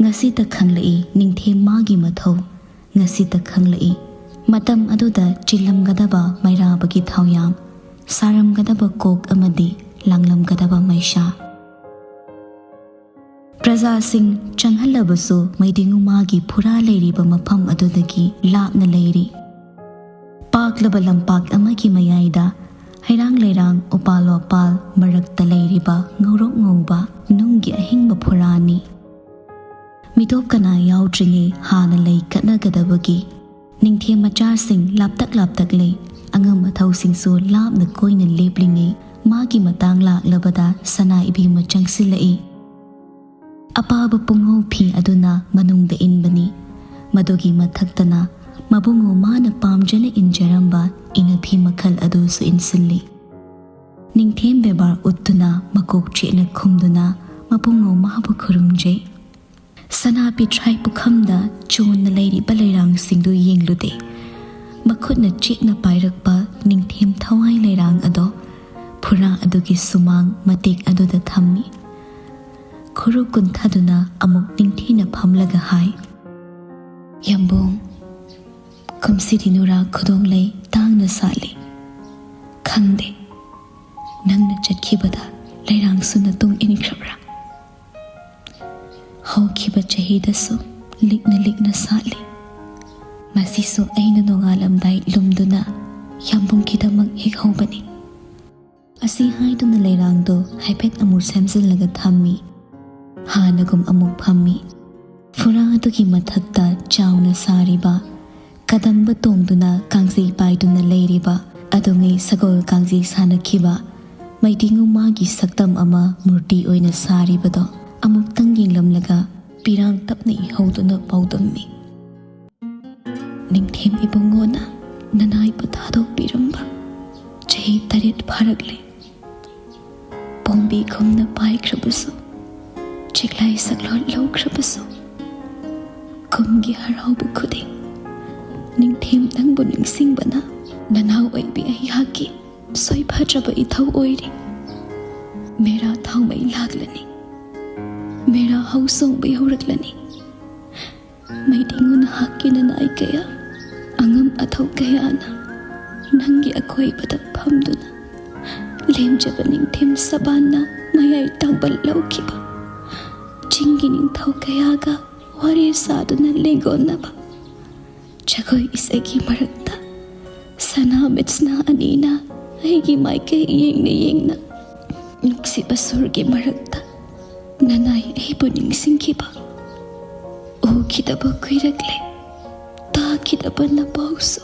ꯉꯁꯤꯇ ꯈꯪꯂꯛꯏ ꯅꯤꯡꯊꯦꯝ ꯃꯥꯒꯤ ꯃꯊꯧ, ꯉꯁꯤꯇ ꯈꯪꯂꯛꯏ ꯃꯇꯝ ꯑꯗꯨꯗ ꯆꯤꯜꯂꯝꯒꯗꯕ ꯃꯩꯔꯥꯕꯒꯤ ꯊꯧꯌꯥꯝ, ꯁꯥꯔꯝꯒꯗꯕ ꯀꯣꯛ ꯑꯃꯗꯤ ꯂꯥꯡꯂꯝꯒꯗꯕ ꯃꯩꯁꯥ꯫ ꯄ꯭ꯔꯖꯥꯁꯤꯡ ꯆꯪꯍꯜꯂꯕꯁꯨ ꯃꯩꯗꯤꯡꯉꯨ ꯃꯥꯒꯤ ꯐꯨꯔꯥ ꯂꯩꯔꯤꯕ ꯃꯐꯝ ꯑꯗꯨꯗꯒꯤ ꯂꯥꯞꯅ ꯂꯩꯔꯤ꯫ ꯄꯥꯛꯂꯕ ꯂꯝꯄꯥꯛ ꯑꯃꯒꯤ ꯃꯌꯥꯏꯗ ꯍꯩꯔꯥꯡ ꯂꯩꯔꯥꯡ ꯎꯄꯥꯜ ꯋꯥꯄꯥꯜ ꯃꯔꯛꯇ ꯂꯩꯔꯤꯕ ꯉꯧꯔꯣꯛ ꯉꯧꯕ ꯅꯨꯡꯒꯤ ꯑꯍꯤꯡꯕ ꯐꯨꯔꯥꯅꯤ꯫ ꯃꯤꯇꯣꯞ ꯀꯅꯥ ꯌꯥꯎꯗ꯭ꯔꯤꯉꯩ ꯍꯥꯟꯅ ꯂꯩ ꯀꯠꯅꯒꯗꯕꯒꯤ ꯅꯤꯡꯊꯦꯝ ꯃꯆꯥꯁꯤꯡ ꯂꯥꯞꯇꯛ ꯂꯥꯞꯇꯛ ꯂꯩ꯫ ꯑꯉꯝ ꯑꯊꯧꯁꯤꯡꯁꯨ ꯂꯥꯞꯅ ꯀꯣꯏꯅ ꯂꯦꯞꯂꯤꯉꯩ ꯃꯥꯒꯤ ꯃꯇꯥꯡ ꯂꯥꯛꯂꯕꯗ ꯁꯅꯥ ꯏꯕꯦꯝꯃ ꯆꯪꯁꯤꯜꯂꯛꯏ꯫ ꯑꯄꯥꯕ ꯄꯨꯡꯉꯧ ꯐꯤ ꯑꯗꯨꯅ ꯃꯅꯨꯡꯗ ꯏꯟꯕꯅꯤ꯫ ꯃꯗꯨꯒꯤ ꯃꯊꯛꯇꯅ ꯃꯕꯨꯡꯉꯣ ꯃꯥꯅ ꯄꯥꯝꯖꯅ ꯏꯟꯖꯔꯝꯕ ꯏꯅꯐꯤ ꯃꯈꯜ ꯑꯗꯨꯁꯨ ꯏꯟꯁꯤꯜꯂꯤ꯫ ꯅꯤꯡꯊꯦꯝ ꯕꯦꯕꯥꯔ ꯎꯠꯇꯨꯅ ꯃꯀꯣꯛ ꯆꯦꯠꯅ ꯈꯨꯝꯗꯨꯅ ꯃꯕꯨꯡꯉꯣ ꯃꯥꯕꯨ ꯈꯨꯔꯨꯝꯖꯩ꯫ ꯁꯅꯥ ꯄꯤꯊ꯭ꯔꯥꯏ ꯄꯨꯈꯝꯗ ꯆꯣꯟꯅ ꯂꯩꯔꯤꯕ ꯂꯩꯔꯥꯡꯁꯤꯡꯗꯨ ꯌꯦꯡꯂꯨꯗꯦ꯫ ꯃꯈꯨꯠꯅ ꯆꯦꯠꯅ ꯄꯥꯏꯔꯛꯄ ꯅꯤꯡꯊꯦꯝ ꯊꯋꯥꯏ ꯂꯩꯔꯥꯡ ꯑꯗꯣ ꯐꯨꯔꯥ ꯑꯗꯨꯒꯤ ꯁꯨꯃꯥꯡ ꯃꯇꯦꯛ ꯑꯗꯨꯗ ꯊꯝꯃꯤ꯫ ꯈꯨꯔꯨ ꯀꯨꯟꯊꯗꯨꯅ ꯑꯃꯨꯛ ꯅꯤꯡꯊꯤꯅ ꯐꯝꯂꯒ ꯍꯥꯏ, "ꯌꯥꯝꯕꯨꯡ, ꯀꯨꯝꯁꯤꯗꯤ ꯅꯨꯔꯥ ꯈꯨꯗꯣꯡꯂꯩ ꯇꯥꯡꯅ ꯁꯥꯠꯂꯤ꯫ ꯈꯪꯗꯦ, ꯅꯪꯅ ꯆꯠꯈꯤꯕꯗ ꯂꯩꯔꯥꯡꯁꯨ ꯅꯇꯨꯡ ꯏꯟꯈ꯭ꯔꯕ꯭ꯔꯥ? ꯍꯧꯈꯤꯕ ꯆꯍꯤꯗꯁꯨ ꯂꯤꯛꯅ ꯂꯤꯛꯅ ꯁꯥꯠꯂꯤ꯫ ꯃꯁꯤꯁꯨ ꯑꯩꯅ ꯅꯣꯡꯉꯥꯜꯂꯝꯗꯥꯏ ꯂꯨꯝꯗꯨꯅ ꯌꯥꯝꯕꯨꯡꯒꯤꯗꯃꯛ ꯍꯦꯛꯍꯧꯕꯅꯤ꯫ ꯑꯁꯤ ꯍꯥꯏꯗꯨꯅ ꯂꯩꯔꯥꯡꯗꯣ ꯍꯥꯏꯐꯦꯠ ꯑꯃꯨꯛ ꯁꯦꯝꯖꯤꯜꯂꯒ ꯊꯝꯃꯤ꯫ ꯍꯥꯟꯅꯒꯨꯝ ꯑꯃꯨꯛ ꯐꯝꯃꯤ꯫ ꯐꯨꯔꯥ ꯑꯗꯨꯒꯤ ꯃꯊꯛꯇ ꯆꯥꯎꯅ ꯁꯥꯔꯤꯕ, ꯀꯗꯝꯕ ꯇꯣꯡꯗꯨꯅ ꯀꯥꯡꯖꯩ ꯄꯥꯏꯗꯨꯅ ꯂꯩꯔꯤꯕ, ꯑꯗꯨꯉꯩ ꯁꯒꯣꯜ ꯀꯥꯡꯖꯩ ꯁꯥꯟꯅꯈꯤꯕ ꯃꯩꯇꯤꯡꯉꯨ ꯃꯥꯒꯤ ꯁꯛꯇꯝ ꯑꯃ ꯃꯨꯔꯇꯤ ꯑꯣꯏꯅ ꯁꯥꯔꯤꯕꯗꯣ ꯑꯃꯨꯛꯇꯪ ꯌꯦꯡꯂꯝꯂꯒ ꯄꯤꯔꯥꯡ ꯇꯞꯅ ꯏꯍꯧꯗꯨꯅ ꯄꯥꯎꯗꯝꯃꯤ꯫ ꯅꯤꯡꯊꯦꯝ ꯏꯕꯨꯡꯉꯣꯅ ꯅꯅꯥꯏꯕꯨ ꯊꯥꯗꯣꯛꯄꯤꯔꯝꯕ ꯆꯍꯤ ꯇꯔꯦꯠ ꯐꯥꯔꯛꯂꯦ꯫ ꯄꯣꯝꯕꯤꯒꯨꯝꯅ ꯄꯥꯏꯈ꯭ꯔꯕꯁꯨ, ꯆꯤꯛꯂꯥꯏ ꯁꯛꯂꯣꯟ ꯂꯧꯈ꯭ꯔꯕꯁꯨ, ꯀꯨꯝꯒꯤ ꯍꯔꯥꯎꯕ ꯈꯨꯗꯤꯡ ꯅꯤꯡꯊꯦꯝ ꯅꯪꯕꯨ ꯅꯤꯡꯁꯤꯡꯕꯅ ꯅꯅꯥꯎ ꯑꯣꯏꯕꯤ ꯑꯩꯍꯥꯛꯀꯤ ꯁꯣꯏꯐꯗ꯭ꯔꯕ ꯏꯊꯧ ꯑꯣꯏꯔꯤ꯫ ꯃꯦꯔꯥ ꯊꯥꯎꯃꯩ ꯂꯥꯛꯂꯅꯤ, ꯃꯦꯔꯥ ꯍꯧ ꯆꯣꯡꯕ ꯌꯧꯔꯛꯂꯅꯤ꯫ ꯃꯩꯇꯤꯡꯉꯨ ꯅꯍꯥꯛꯀꯤ ꯅꯅꯥꯏ ꯀꯌꯥ, ꯑꯉꯝ ꯑꯊꯧ ꯀꯌꯥꯅ ꯅꯪꯒꯤ ꯑꯀꯣꯏꯕꯗ ꯐꯝꯗꯨꯅ ꯂꯦꯝꯖꯕ ꯅꯤꯡꯊꯦꯝ ꯁꯕꯥꯟꯅ ꯃꯌꯥꯏ ꯇꯥꯡꯕ ꯂꯧꯈꯤꯕ ꯆꯤꯡꯒꯤ ꯅꯤꯡꯊꯧ ꯀꯌꯥꯒ ꯋꯥꯔꯤ ꯁꯥꯗꯨꯅ ꯂꯦꯡꯒꯣꯟꯅꯕ ꯖꯒꯣꯏ ꯏꯁꯩꯒꯤ ꯃꯔꯛꯇ ꯁꯅꯥ ꯃꯤꯠꯁꯅꯥ ꯑꯅꯤꯅ ꯑꯩꯒꯤ ꯃꯥꯏꯀꯩ ꯌꯦꯡꯅ ꯌꯦꯡꯅ ꯅꯨꯡꯁꯤꯕ ꯁꯨꯔꯒꯤ ꯃꯔꯛꯇ ꯅꯅꯥꯏ ꯑꯩꯕꯨ ꯅꯤꯡꯁꯤꯡꯈꯤꯕ꯫ ꯎꯈꯤꯗꯕ ꯀꯨꯏꯔꯛꯂꯦ, ꯇꯥꯈꯤꯗꯕ ꯅꯄꯥꯎꯁꯨ꯫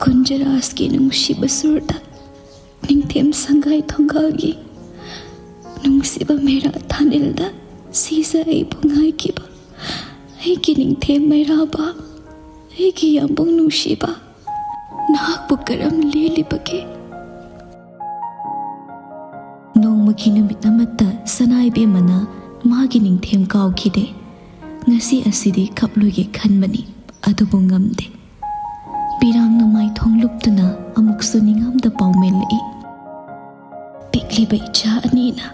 ꯀꯨꯟꯖꯔꯥꯁꯀꯤ ꯅꯨꯡꯁꯤꯕ ꯁꯨꯔꯗ ꯅꯤꯡꯊꯦꯝ ꯁꯪꯒꯥꯏ ꯊꯣꯡꯒꯥꯜꯒꯤ ꯅꯨꯡꯁꯤꯕ ꯃꯦꯔꯥ ꯊꯥꯅꯤꯜꯗ ꯁꯤꯖ ꯑꯩꯕꯨ ꯉꯥꯏꯈꯤꯕ ꯑꯩꯒꯤ ꯅꯤꯡꯊꯦꯝ ꯃꯩꯔꯥꯕ, ꯑꯩꯒꯤ ꯌꯥꯝꯕꯨꯡ ꯅꯨꯡꯁꯤꯕ, ꯅꯍꯥꯛꯄꯨ ꯀꯔꯝ ꯂꯦꯜꯂꯤꯕꯒꯦ? ꯅꯣꯡꯃꯒꯤ ꯅꯨꯃꯤꯠ ꯑꯃꯠꯇ ꯁꯅꯥꯏꯕꯦꯝꯃꯅ ꯃꯥꯒꯤ ꯅꯤꯡꯊꯦꯝ ꯀꯥꯎꯈꯤꯗꯦ꯫ ꯉꯁꯤ ꯑꯁꯤꯗꯤ ꯀꯞꯂꯣꯏꯒꯦ ꯈꯟꯕꯅꯤ, ꯑꯗꯨꯕꯨ ꯉꯝꯗꯦ꯫ ꯄꯤꯔꯥꯡꯅ ꯃꯥꯏꯊꯣꯡ ꯂꯨꯞꯇꯨꯅ ꯑꯃꯨꯛꯁꯨ ꯅꯤꯡꯉꯝꯗ ꯄꯥꯎꯃꯦꯜꯂꯛꯏ꯫ ꯄꯤꯛꯂꯤꯕ ꯏꯆꯥ ꯑꯅꯤꯅ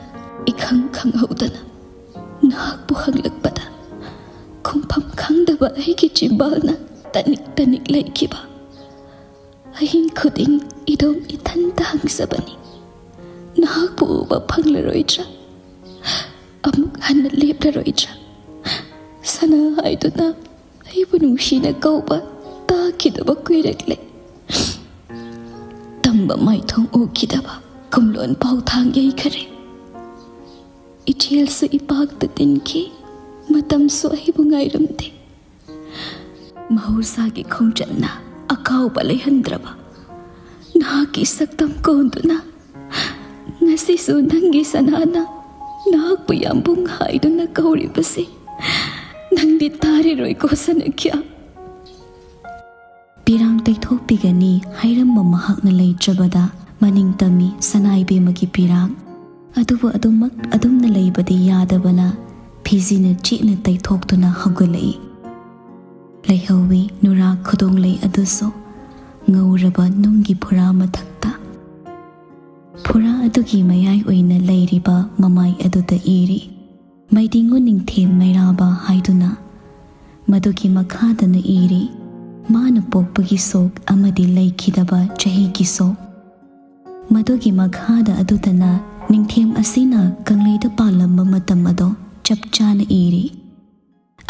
ꯏꯈꯪ ꯈꯪꯍꯧꯗꯅ ꯅꯍꯥꯛꯄꯨ ꯍꯪꯂꯛꯄꯗ ꯈꯨꯝꯐꯝ ꯈꯪꯗꯕ ꯑꯩꯒꯤ ꯆꯤꯝꯕꯥꯜꯅ ꯇꯅꯤꯛ ꯇꯅꯤꯛ ꯂꯩꯈꯤꯕ꯫ ꯑꯍꯤꯡ ꯈꯨꯗꯤꯡ ꯏꯗꯣꯝ ꯏꯊꯟꯇ ꯍꯪꯖꯕꯅꯤ, ꯅꯍꯥꯛꯄꯨ ꯎꯕ ꯐꯪꯂꯔꯣꯏꯗ꯭ꯔꯥ? ꯑꯃꯨꯛ ꯍꯟꯅ ꯂꯦꯞꯂꯔꯣꯏꯗ꯭ꯔꯥ? ꯁꯅꯥ ꯍꯥꯏꯗꯨꯅ ꯑꯩꯕꯨ ꯅꯨꯡꯁꯤꯅ ꯀꯧꯕ ꯇꯥꯈꯤꯗꯕ ꯀꯨꯏꯔꯛꯂꯦ꯫ ꯇꯝꯕ ꯃꯥꯏꯊꯣꯡ ꯎꯈꯤꯗꯕ ꯀꯨꯝꯂꯣꯟ ꯄꯥꯎꯊꯥꯡ ꯌꯩꯈꯔꯦ꯫ ꯏꯆꯦꯜꯁꯨ ꯏꯄꯥꯛꯇ ꯇꯤꯟꯈꯤ꯫ ꯃꯇꯝꯁꯨ ꯑꯩꯕꯨ ꯉꯥꯏꯔꯝꯗꯦ꯫ ꯃꯍꯧꯁꯥꯒꯤ ꯈꯣꯡꯆꯠꯅ ꯑꯀꯥꯎꯕ ꯂꯩꯍꯟꯗ꯭ꯔꯕ ꯅꯍꯥꯛꯀꯤ ꯁꯛꯇꯝ ꯀꯣꯟꯗꯨꯅ, ꯉꯁꯤꯁꯨ ꯅꯪꯒꯤ ꯁꯅꯥꯅ ꯅꯍꯥꯛꯄꯨ ꯌꯥꯝꯕꯨꯡ ꯍꯥꯏꯗꯨꯅ ꯀꯧꯔꯤꯕꯁꯤ ꯅꯪꯗꯤ ꯇꯥꯔꯤꯔꯣꯏꯀꯣ ꯁꯅꯈ꯭ꯌꯥ? ꯄꯤꯔꯥꯡ ꯇꯩꯊꯣꯛꯄꯤꯒꯅꯤ ꯍꯥꯏꯔꯝꯕ ꯃꯍꯥꯛꯅ ꯂꯩꯇ꯭ꯔꯕꯗ ꯃꯅꯤꯡ ꯇꯝꯃꯤ ꯁꯅꯥꯏꯕꯦꯝꯃꯒꯤ ꯄꯤꯔꯥꯡ꯫ ꯑꯗꯨꯕꯨ ꯑꯗꯨꯃꯛ ꯑꯗꯨꯝꯅ ꯂꯩꯕꯗꯤ ꯌꯥꯗꯕꯅ ꯐꯤꯖꯤꯅ ꯆꯦꯠꯅ ꯇꯩꯊꯣꯛꯇꯨꯅ ꯍꯧꯒꯠꯂꯛꯏ꯫ ꯂꯩꯍꯧꯋꯤ ꯅꯨꯔꯥ ꯈꯨꯗꯣꯡꯂꯩ ꯑꯗꯨꯁꯨ ꯉꯧꯔꯕ ꯅꯨꯡꯒꯤ ꯐꯨꯔꯥ ꯃꯊꯛꯇ꯫ ꯐꯨꯔꯥ ꯑꯗꯨꯒꯤ ꯃꯌꯥꯏ ꯑꯣꯏꯅ ꯂꯩꯔꯤꯕ ꯃꯃꯥꯏ ꯑꯗꯨꯗ ꯏꯔꯤ, "ꯃꯩꯗꯤꯡꯉꯨ ꯅꯤꯡꯊꯦꯝ ꯃꯩꯔꯥꯕ" ꯍꯥꯏꯗꯨꯅ꯫ ꯃꯗꯨꯒꯤ ꯃꯈꯥꯗꯅ ꯏꯔꯤ, "ꯃꯥꯅ ꯄꯣꯛꯄꯒꯤ ꯁꯣꯛ ꯑꯃꯗꯤ ꯂꯩꯈꯤꯗꯕ ꯆꯍꯤꯒꯤ ꯁꯣꯛ"꯫ ꯃꯗꯨꯒꯤ ꯃꯈꯥꯗ ꯑꯗꯨꯗꯅ ꯅꯤꯡꯊꯦꯝ ꯑꯁꯤꯅ ꯀꯪꯂꯩꯗ ꯄꯥꯜꯂꯝꯕ ꯃꯇꯝ ꯑꯗꯣ ꯆꯞ ꯆꯥꯅ ꯏꯔꯤ꯫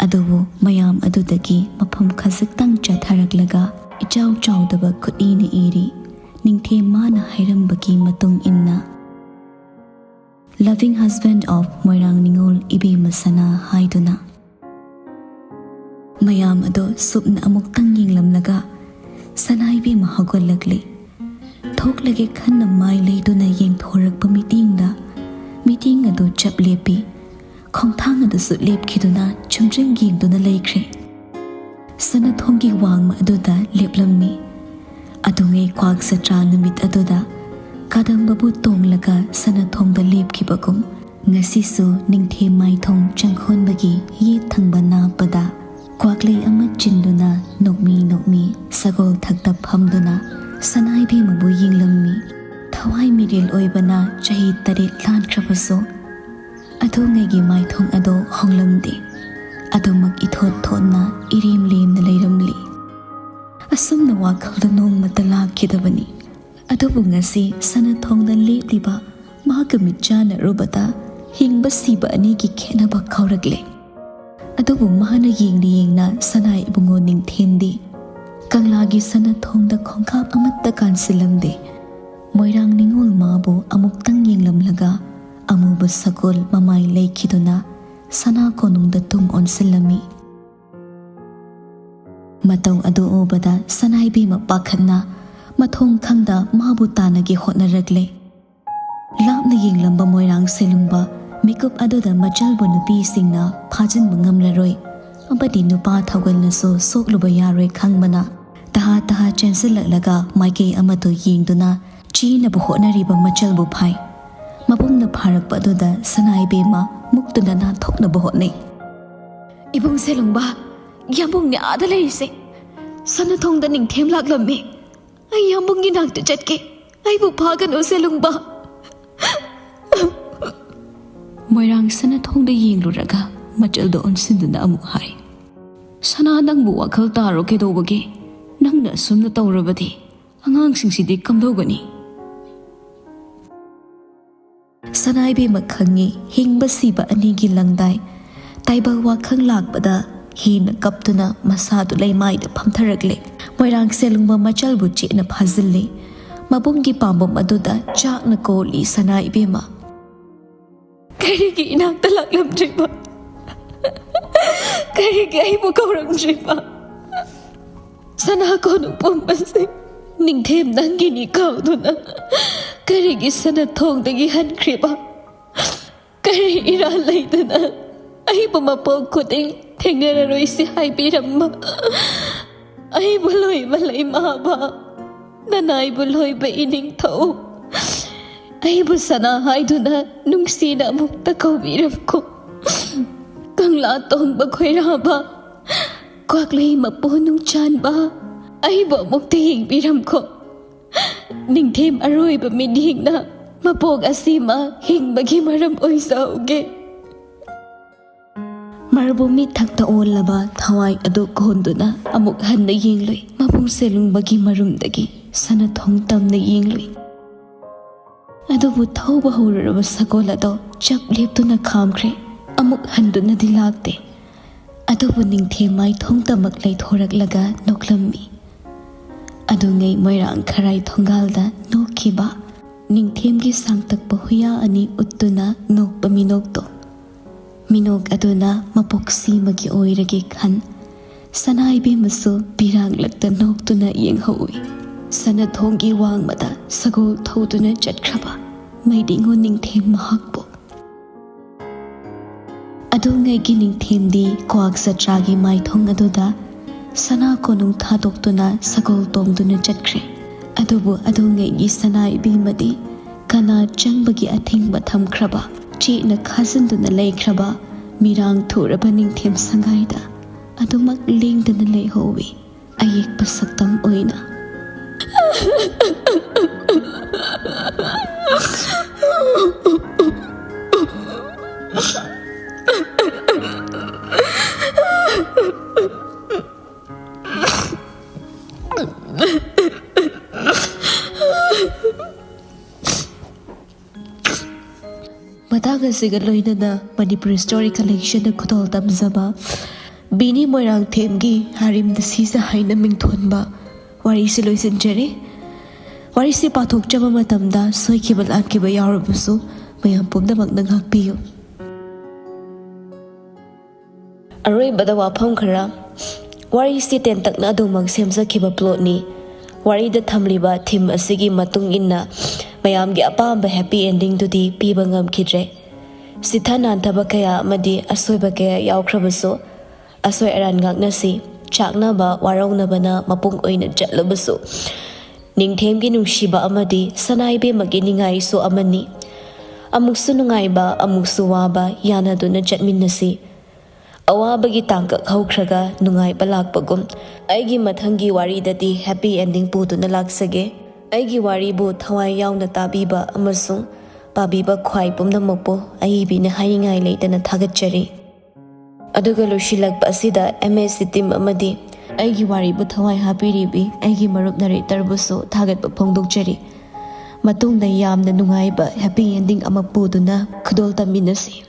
ꯑꯗꯨꯕꯨ ꯃꯌꯥꯝ ꯑꯗꯨꯗꯒꯤ ꯃꯐꯝ ꯈꯖꯤꯛꯇꯪ ꯆꯠꯊꯔꯛꯂꯒ ꯏꯆꯥꯎ ꯆꯥꯎꯗꯕ ꯈꯨꯠꯏꯅ ꯏꯔꯤ, "ꯅꯤꯡꯊꯦꯝ ꯃꯥꯅ ꯍꯥꯏꯔꯝꯕꯒꯤ ꯃꯇꯨꯡ ꯏꯟꯅ, Loving husband of ꯃꯣꯏꯔꯥꯡ ꯅꯤꯉꯣꯜ ꯏꯕꯦꯝꯃ ꯁꯅꯥ" ꯍꯥꯏꯗꯨꯅ꯫ ꯃꯌꯥꯝ ꯑꯗꯣ ꯁꯨꯞꯅ ꯑꯃꯨꯛꯇꯪ ꯌꯦꯡꯂꯝꯂꯒ ꯁꯅꯥ ꯏꯕꯦꯝꯃ ꯍꯧꯒꯠꯂꯛꯂꯦ꯫ ꯊꯣꯛꯂꯒꯦ ꯈꯟꯅ ꯃꯥꯏ ꯂꯩꯗꯨꯅ ꯌꯦꯡꯊꯣꯔꯛꯄ ꯃꯤꯠꯌꯦꯡꯗ ꯃꯤꯠꯌꯦꯡ ꯑꯗꯨ ꯆꯞ ꯂꯦꯞꯄꯤ꯫ ꯈꯣꯡꯊꯥꯡ ꯑꯗꯨꯁꯨ ꯂꯦꯞꯈꯤꯗꯨꯅ ꯆꯨꯝꯗ꯭ꯔꯤꯡ ꯌꯦꯡꯗꯨꯅ ꯂꯩꯈ꯭ꯔꯦ꯫ ꯁꯅꯥꯊꯣꯡꯒꯤ ꯋꯥꯡꯃ ꯑꯗꯨꯗ ꯂꯦꯞꯂꯝꯃꯤ꯫ ꯑꯗꯨꯉꯩ ꯀ꯭ꯋꯥꯛ ꯖꯇ꯭ꯔꯥ ꯅꯨꯃꯤꯠ ꯑꯗꯨꯗ ꯀꯗꯝꯕꯕꯨ ꯇꯣꯡꯂꯒ ꯁꯅꯥꯊꯣꯡꯗ ꯂꯦꯞꯈꯤꯕꯒꯨꯝ, ꯉꯁꯤꯁꯨ ꯅꯤꯡꯊꯦꯝ ꯃꯥꯏꯊꯣꯡ ꯆꯪꯈꯣꯟꯕꯒꯤ ꯌꯦꯠ ꯊꯪꯕ ꯅꯥꯞꯄꯗ ꯀ꯭ꯋꯥꯛꯂꯩ ꯑꯃ ꯆꯤꯟꯗꯨꯅ ꯅꯣꯛꯃꯤ ꯅꯣꯛꯃꯤ ꯁꯒꯣꯜ ꯊꯛꯇ ꯐꯝꯗꯨꯅ ꯁꯅꯥꯏꯕꯦꯝꯃꯕꯨ ꯌꯦꯡꯂꯝꯃꯤ꯫ ꯊꯋꯥꯏ ꯃꯤꯔꯦꯜ ꯑꯣꯏꯕꯅ ꯆꯍꯤ ꯇꯔꯦꯠ ꯂꯥꯟꯈ꯭ꯔꯕꯁꯨ ꯑꯗꯨꯉꯩꯒꯤ ꯃꯥꯏꯊꯣꯡ ꯑꯗꯣ ꯍꯣꯡꯂꯝꯗꯦ꯫ ꯑꯗꯨꯃꯛ ꯏꯊꯣꯠ ꯊꯣꯠꯅ ꯏꯔꯦꯝ ꯂꯦꯝꯅ ꯂꯩꯔꯝꯂꯤ꯫ ꯑꯁꯨꯝꯅ ꯋꯥꯈꯜꯗ ꯅꯣꯡꯃꯇ ꯂꯥꯛꯈꯤꯗꯕꯅꯤ꯫ ꯑꯗꯨꯕꯨ ꯉꯁꯤ ꯁꯅꯥꯊꯣꯡꯗ ꯂꯦꯞꯂꯤꯕ ꯃꯍꯥꯛꯀ ꯃꯤꯠ ꯆꯥꯟꯅꯔꯨꯕꯗ ꯍꯤꯡꯕ ꯁꯤꯕ ꯑꯅꯤꯒꯤ ꯈꯦꯠꯅꯕ ꯀꯥꯎꯔꯛꯂꯦ꯫ ꯑꯗꯨꯕꯨ ꯃꯥꯅ ꯌꯦꯡꯅ ꯌꯦꯡꯅ ꯁꯅꯥ ꯏꯕꯨꯡꯉꯣ ꯅꯤꯡꯊꯦꯝꯗꯤ ꯀꯪꯂꯥꯒꯤ ꯁꯅꯥ ꯊꯣꯡꯗ ꯈꯣꯡꯀꯥꯞ ꯑꯃꯠꯇ ꯀꯥꯟꯁꯤꯜꯂꯝꯗꯦ꯫ ꯃꯣꯏꯔꯥꯡ ꯅꯤꯉꯣꯜ ꯃꯥꯕꯨ ꯑꯃꯨꯛꯇꯪ ꯌꯦꯡꯂꯝꯂꯒ ꯑꯃꯨꯕ ꯁꯒꯣꯜ ꯃꯃꯥꯏ ꯂꯩꯈꯤꯗꯨꯅ ꯁꯅꯥ ꯀꯣꯅꯨꯡꯗ ꯇꯨꯡ ꯑꯣꯟꯁꯤꯜꯂꯝꯃꯤ꯫ ꯃꯇꯧ ꯑꯗꯨ ꯎꯕꯗ ꯁꯅꯥꯏꯕꯦꯝꯃ ꯄꯥꯈꯠꯅ ꯃꯊꯣꯡ ꯈꯪꯗ ꯃꯥꯕꯨ ꯇꯥꯟꯅꯒꯦ ꯍꯣꯠꯅꯔꯛꯂꯦ꯫ ꯂꯥꯞꯅ ꯌꯦꯡꯂꯝꯕ ꯃꯣꯏꯔꯥꯡ ꯁꯦꯂꯨꯡꯕ ꯃꯤꯀꯨꯞ ꯑꯗꯨꯗ ꯃꯆꯜꯕꯨ ꯅꯨꯄꯤꯁꯤꯡꯅ ꯐꯥꯖꯤꯟꯕ ꯉꯝꯂꯔꯣꯏ ꯑꯃꯗꯤ ꯅꯨꯄꯥ ꯊꯧꯒꯜꯅꯁꯨ ꯁꯣꯛꯂꯨꯕ ꯌꯥꯔꯣꯏ ꯈꯪꯕꯅ ꯇꯍꯥ ꯇꯍꯥ ꯆꯦꯟꯁꯤꯜꯂꯛꯂꯒ ꯃꯥꯏꯀꯩ ꯑꯃꯗ ꯌꯦꯡꯗꯨꯅ ꯆꯦꯟꯅꯕ ꯍꯣꯠꯅꯔꯤꯕ ꯃꯆꯜꯕꯨ ꯐꯥꯏ꯫ ꯃꯕꯨꯡꯅ ꯐꯥꯔꯛꯄ ꯑꯗꯨꯗ ꯁꯅꯥꯏꯕꯦꯝꯃ ꯃꯨꯛꯇꯨꯅ ꯅꯥꯟꯊꯣꯛꯅꯕ ꯍꯣꯠꯅꯩ꯫ "ꯏꯕꯨꯡ ꯁꯦꯂꯨꯡꯕ, ꯌꯥꯝꯕꯨꯡꯅꯦ ꯑꯥꯗ ꯂꯩꯔꯤꯁꯦ꯫ ꯁꯅꯥꯊꯣꯡꯗ ꯅꯤꯡꯊꯦꯝ ꯂꯥꯛꯂꯝꯃꯦ꯫ ꯑꯩ ꯌꯥꯝꯕꯨꯡꯒꯤ ꯅꯥꯛꯇ ꯆꯠꯀꯦ꯫ ꯑꯩꯕꯨ ꯐꯥꯒꯅꯨ ꯁꯦꯂꯨꯡꯕ꯫" ꯃꯣꯏꯔꯥꯡ ꯁꯅꯥꯊꯣꯡꯗ ꯌꯦꯡꯂꯨꯔꯒ ꯃꯆꯜꯗ ꯑꯣꯟꯁꯤꯟꯗꯨꯅ ꯑꯃꯨꯛ ꯍꯥꯏ, "ꯁꯅꯥ, ꯅꯪꯕꯨ ꯋꯥꯈꯜ ꯇꯥꯔꯣ ꯀꯩꯗꯧꯕꯒꯦ? ꯅꯪꯅ ꯑꯁꯨꯝꯅ ꯇꯧꯔꯕꯗꯤ ꯑꯉꯥꯡꯁꯤꯡꯁꯤꯗꯤ ꯀꯝꯗꯧꯒꯅꯤ?" ꯁꯅꯥꯏꯕꯦꯝꯃ ꯈꯪꯉꯤ ꯍꯤꯡꯕ ꯁꯤꯕ ꯑꯅꯤꯒꯤ ꯂꯪꯗꯥꯏ꯫ ꯇꯥꯏꯕꯪ ꯋꯥꯈꯪ ꯂꯥꯛꯄꯗ ꯍꯦꯟꯅ ꯀꯞꯇꯨꯅ ꯃꯁꯥꯗꯨ ꯂꯩꯃꯥꯏꯗ ꯐꯝꯊꯔꯛꯂꯦ꯫ ꯃꯣꯏꯔꯥꯡ ꯁꯦꯂꯨꯡꯕ ꯃꯆꯜꯕꯨ ꯆꯦꯠꯅ ꯐꯥꯖꯤꯜꯂꯤ꯫ ꯃꯕꯨꯡꯒꯤ ꯄꯥꯝꯕꯣꯝ ꯑꯗꯨꯗ ꯆꯥꯛꯅ ꯀꯣꯜꯂꯤ ꯁꯅꯥꯏꯕꯦꯝꯃ꯫ "ꯀꯔꯤꯒꯤ ꯏꯅꯥꯛꯇ ꯂꯥꯛꯂꯝꯗ꯭ꯔꯤꯕ? ꯀꯔꯤꯒꯤ ꯑꯩꯕꯨ ꯀꯧꯔꯝꯗ꯭ꯔꯤꯕ? ꯁꯅꯥ ꯀꯣꯅꯨꯡ ꯄꯨꯝꯕꯁꯦ ꯅꯤꯡꯊꯦꯝ ꯅꯪꯒꯤꯅꯤ ꯀꯥꯎꯗꯨꯅ ꯀꯔꯤꯒꯤ ꯁꯅꯥꯊꯣꯡꯗꯒꯤ ꯍꯟꯈ꯭ꯔꯤꯕ? ꯀꯔꯤ ꯏꯔꯥꯜ ꯂꯩꯗꯅ ꯑꯩꯕꯨ ꯃꯄꯣꯛ ꯈꯨꯗꯤꯡ ꯊꯦꯡꯅꯔꯔꯣꯏꯁꯤ ꯍꯥꯏꯕꯤꯔꯝꯕ? ꯑꯩꯕꯨ ꯂꯣꯏꯕ ꯂꯩꯃꯥꯕ, ꯅꯅꯥꯏꯕꯨ ꯂꯣꯏꯕ ꯏꯅꯤꯡꯊꯧ, ꯑꯩꯕꯨ ꯁꯅꯥ ꯍꯥꯏꯗꯨꯅ ꯅꯨꯡꯁꯤꯅ ꯑꯃꯨꯛꯇ ꯀꯧꯕꯤꯔꯝꯈꯣ꯫ ꯀꯪꯂꯥ ꯇꯣꯡꯕ ꯈꯣꯏꯔꯥꯕ, ꯀ꯭ꯋꯥꯛꯂꯩ ꯃꯄꯨ ꯅꯨꯡꯆꯥꯟꯕ, ꯑꯩꯕꯨ ꯑꯃꯨꯛꯇ ꯌꯦꯡꯕꯤꯔꯝꯈꯣ꯫ ꯅꯤꯡꯊꯦꯝ ꯑꯔꯣꯏꯕ ꯃꯤꯠꯌꯦꯡꯅ ꯃꯄꯣꯛ ꯑꯁꯤꯃ ꯍꯤꯡꯕꯒꯤ ꯃꯔꯝ ꯑꯣꯏꯖꯍꯧꯒꯦ꯫" ꯃꯔꯕꯨ ꯃꯤꯠꯊꯛꯇ ꯑꯣꯜꯂꯕ ꯊꯋꯥꯏ ꯑꯗꯨ ꯀꯣꯟꯗꯨꯅ ꯑꯃꯨꯛ ꯍꯟꯅ ꯌꯦꯡꯂꯨꯏ꯫ ꯃꯕꯨꯡ ꯁꯦꯂꯨꯡꯕꯒꯤ ꯃꯔꯨꯝꯗꯒꯤ ꯁꯅꯥꯊꯣꯡ ꯇꯝꯅ ꯌꯦꯡꯂꯨꯏ꯫ ꯑꯗꯨꯕꯨ ꯊꯧꯕ ꯍꯧꯔꯨꯔꯕ ꯁꯒꯣꯜ ꯑꯗꯣ ꯆꯞ ꯂꯦꯞꯇꯨꯅ ꯈꯥꯝꯈ꯭ꯔꯦ꯫ ꯑꯃꯨꯛ ꯍꯟꯗꯨꯅꯗꯤ ꯂꯥꯛꯇꯦ꯫ ꯑꯗꯨꯕꯨ ꯅꯤꯡꯊꯦꯝ ꯃꯥꯏꯊꯣꯡꯇꯃꯛ ꯂꯩꯊꯣꯔꯛꯂꯒ ꯅꯣꯛꯂꯝꯃꯤ꯫ ꯑꯗꯨꯉꯩ ꯃꯣꯏꯔꯥꯡ ꯈꯔꯥꯏ ꯊꯣꯡꯒꯥꯜꯗ ꯅꯣꯛꯈꯤꯕ ꯅꯤꯡꯊꯦꯝꯒꯤ ꯁꯥꯡꯇꯛꯄ ꯍꯨꯌꯥ ꯑꯅꯤ ꯎꯠꯇꯨꯅ ꯅꯣꯛꯄ ꯃꯤꯅꯣꯛꯇꯣ꯫ ꯃꯤꯅꯣꯛ ꯑꯗꯨꯅ ꯃꯄꯣꯛ ꯁꯤꯃꯒꯤ ꯑꯣꯏꯔꯒꯦ ꯈꯟ, ꯁꯅꯥ ꯏꯕꯦꯝꯃꯁꯨ ꯄꯤꯔꯥꯡꯂꯛꯇ ꯅꯣꯛꯇꯨꯅ ꯌꯦꯡꯍꯧꯏ꯫ ꯁꯅꯥꯊꯣꯡꯒꯤ ꯋꯥꯡꯃꯗ ꯁꯒꯣꯜ ꯊꯧꯗꯨꯅ ꯆꯠꯈ꯭ꯔꯕ ꯃꯩꯗꯤꯉꯣ ꯅꯤꯡꯊꯦꯝ ꯃꯍꯥꯛꯄꯨ꯫ ꯑꯗꯨꯉꯩꯒꯤ ꯅꯤꯡꯊꯦꯝꯗꯤ ꯀ꯭ꯋꯥꯛ ꯖꯇ꯭ꯔꯥꯒꯤ ꯃꯥꯏꯊꯣꯡ ꯑꯗꯨꯗ ꯁꯅꯥ ꯀꯣꯅꯨꯡ ꯊꯥꯗꯣꯛꯇꯨꯅ ꯁꯒꯣꯜ ꯇꯣꯡꯗꯨꯅ ꯆꯠꯈ꯭ꯔꯦ꯫ ꯑꯗꯨꯕꯨ ꯑꯗꯨꯉꯩꯒꯤ ꯁꯅꯥ ꯏꯕꯦꯝꯃꯗꯤ ꯀꯅꯥ ꯆꯪꯕꯒꯤ ꯑꯊꯤꯡꯕ ꯊꯝꯈ꯭ꯔꯕ, ꯆꯦꯛꯅ ꯈꯥꯖꯤꯟꯗꯨꯅ ꯂꯩꯈ꯭ꯔꯕ ꯃꯤꯔꯥꯡ ꯊꯨꯔꯕ ꯅꯤꯡꯊꯦꯝ ꯁꯪꯒꯥꯏꯗ ꯑꯗꯨꯃꯛ ꯂꯦꯡꯗꯅ ꯂꯩꯍꯧꯏ꯫ ꯑꯌꯦꯛꯄ ꯁꯛꯇꯝ ꯑꯣꯏꯅ꯫ ꯃꯇꯥꯡ ꯑꯁꯤꯒ ꯂꯣꯏꯅꯅ ꯃꯅꯤꯄꯨꯔꯤ ꯁ꯭ꯇꯣꯔꯤ ꯀꯂꯦꯛꯁꯟꯅ ꯈꯨꯗꯣꯜ ꯇꯝꯖꯕ ꯕꯤꯅꯤ ꯃꯣꯏꯔꯥꯡꯊꯦꯝꯒꯤ ꯍꯥꯔꯤꯝꯗ ꯁꯤꯖ ꯍꯥꯏꯅ ꯃꯤꯡꯊꯣꯟꯕ ꯋꯥꯔꯤꯁꯤ ꯂꯣꯏꯁꯤꯟꯖꯔꯦ꯫ ꯋꯥꯔꯤꯁꯤ ꯄꯥꯊꯣꯛꯆꯕ ꯃꯇꯝꯗ ꯁꯣꯏꯈꯤꯕ ꯂꯥꯟꯈꯤꯕ ꯌꯥꯎꯔꯕꯁꯨ ꯃꯌꯥꯝ ꯄꯨꯝꯅꯃꯛꯅ ꯉꯥꯛꯄꯤꯌꯨ꯫ ꯑꯔꯣꯏꯕꯗ ꯋꯥꯐꯝ ꯈꯔ꯫ ꯋꯥꯔꯤꯁꯤ ꯇꯦꯟꯇꯛꯅ ꯑꯗꯨꯃꯛ ꯁꯦꯝꯖꯈꯤꯕ ꯄ꯭ꯂꯣꯠꯅꯤ꯫ ꯋꯥꯔꯤꯗ ꯊꯝꯂꯤꯕ ꯊꯤꯝ ꯑꯁꯤꯒꯤ ꯃꯇꯨꯡ ꯏꯟꯅ ꯃꯌꯥꯝꯒꯤ ꯑꯄꯥꯝꯕ ꯍꯦꯄꯤ ꯑꯦꯟꯗꯤꯡꯗꯨꯗꯤ ꯄꯤꯕ ꯉꯝꯈꯤꯗ꯭ꯔꯦ꯫ ꯁꯤꯊ ꯅꯥꯟꯊꯕ ꯀꯌꯥ ꯑꯃꯗꯤ ꯑꯁꯣꯏꯕ ꯀꯌꯥ ꯌꯥꯎꯈ꯭ꯔꯕꯁꯨ, ꯑꯁꯣꯏ ꯑꯔꯥꯟ ꯉꯥꯛꯅꯁꯤ, ꯆꯥꯛꯅꯕ ꯋꯥꯔꯧꯅꯕꯅ ꯃꯄꯨꯡ ꯑꯣꯏꯅ ꯆꯠꯂꯕꯁꯨ, ꯅꯤꯡꯊꯦꯝꯒꯤ ꯅꯨꯡꯁꯤꯕ ꯑꯃꯗꯤ ꯁꯅꯥ ꯏꯕꯦꯝꯃꯒꯤ ꯅꯤꯡꯉꯥꯏꯁꯨ ꯑꯃꯅꯤ꯫ ꯑꯃꯨꯛꯁꯨ ꯅꯨꯡꯉꯥꯏꯕ, ꯑꯃꯨꯛꯁꯨ ꯋꯥꯕ ꯌꯥꯅꯗꯨꯅ ꯆꯠꯃꯤꯟꯅꯁꯤ꯫ ꯑꯋꯥꯕꯒꯤ ꯇꯥꯡꯀꯛ ꯍꯧꯈ꯭ꯔꯒ ꯅꯨꯡꯉꯥꯏꯕ ꯂꯥꯛꯄꯒꯨꯝ, ꯑꯩꯒꯤ ꯃꯊꯪꯒꯤ ꯋꯥꯔꯤꯗꯗꯤ ꯍꯦꯄꯤ ꯑꯦꯟꯗꯤꯡ ꯄꯨꯗꯨꯅ ꯂꯥꯛꯆꯒꯦ꯫ ꯑꯩꯒꯤ ꯋꯥꯔꯤꯕꯨ ꯊꯋꯥꯏ ꯌꯥꯎꯅ ꯇꯥꯕꯤꯕ ꯑꯃꯁꯨꯡ ꯄꯥꯕꯤꯕ ꯈ꯭ꯋꯥꯏ ꯄꯨꯝꯅꯃꯛꯄꯨ ꯑꯏꯕꯤꯅ ꯍꯥꯏꯅꯤꯡꯉꯥꯏ ꯂꯩꯇꯅ ꯊꯥꯒꯠꯆꯔꯤ꯫ ꯑꯗꯨꯒ ꯂꯣꯏꯁꯤꯜꯂꯛꯄ ꯑꯁꯤꯗ ꯑꯦꯝ ꯑꯦꯁ ꯁꯤ ꯇꯤꯝ ꯑꯃꯗꯤ ꯑꯩꯒꯤ ꯋꯥꯔꯤꯕꯨ ꯊꯋꯥꯏ ꯍꯥꯞꯄꯤꯔꯤꯕꯤ ꯑꯩꯒꯤ ꯃꯔꯨꯞ ꯅꯔꯦꯇꯔꯕꯨꯁꯨ ꯊꯥꯒꯠꯄ ꯐꯣꯡꯗꯣꯛꯆꯔꯤ꯫ ꯃꯇꯨꯡꯗ ꯌꯥꯝꯅ ꯅꯨꯡꯉꯥꯏꯕ happy ending ꯑꯃ ꯄꯨꯗꯨꯅ ꯈꯨꯗꯣꯜ ꯇꯝꯃꯤꯟꯅꯁꯤ꯫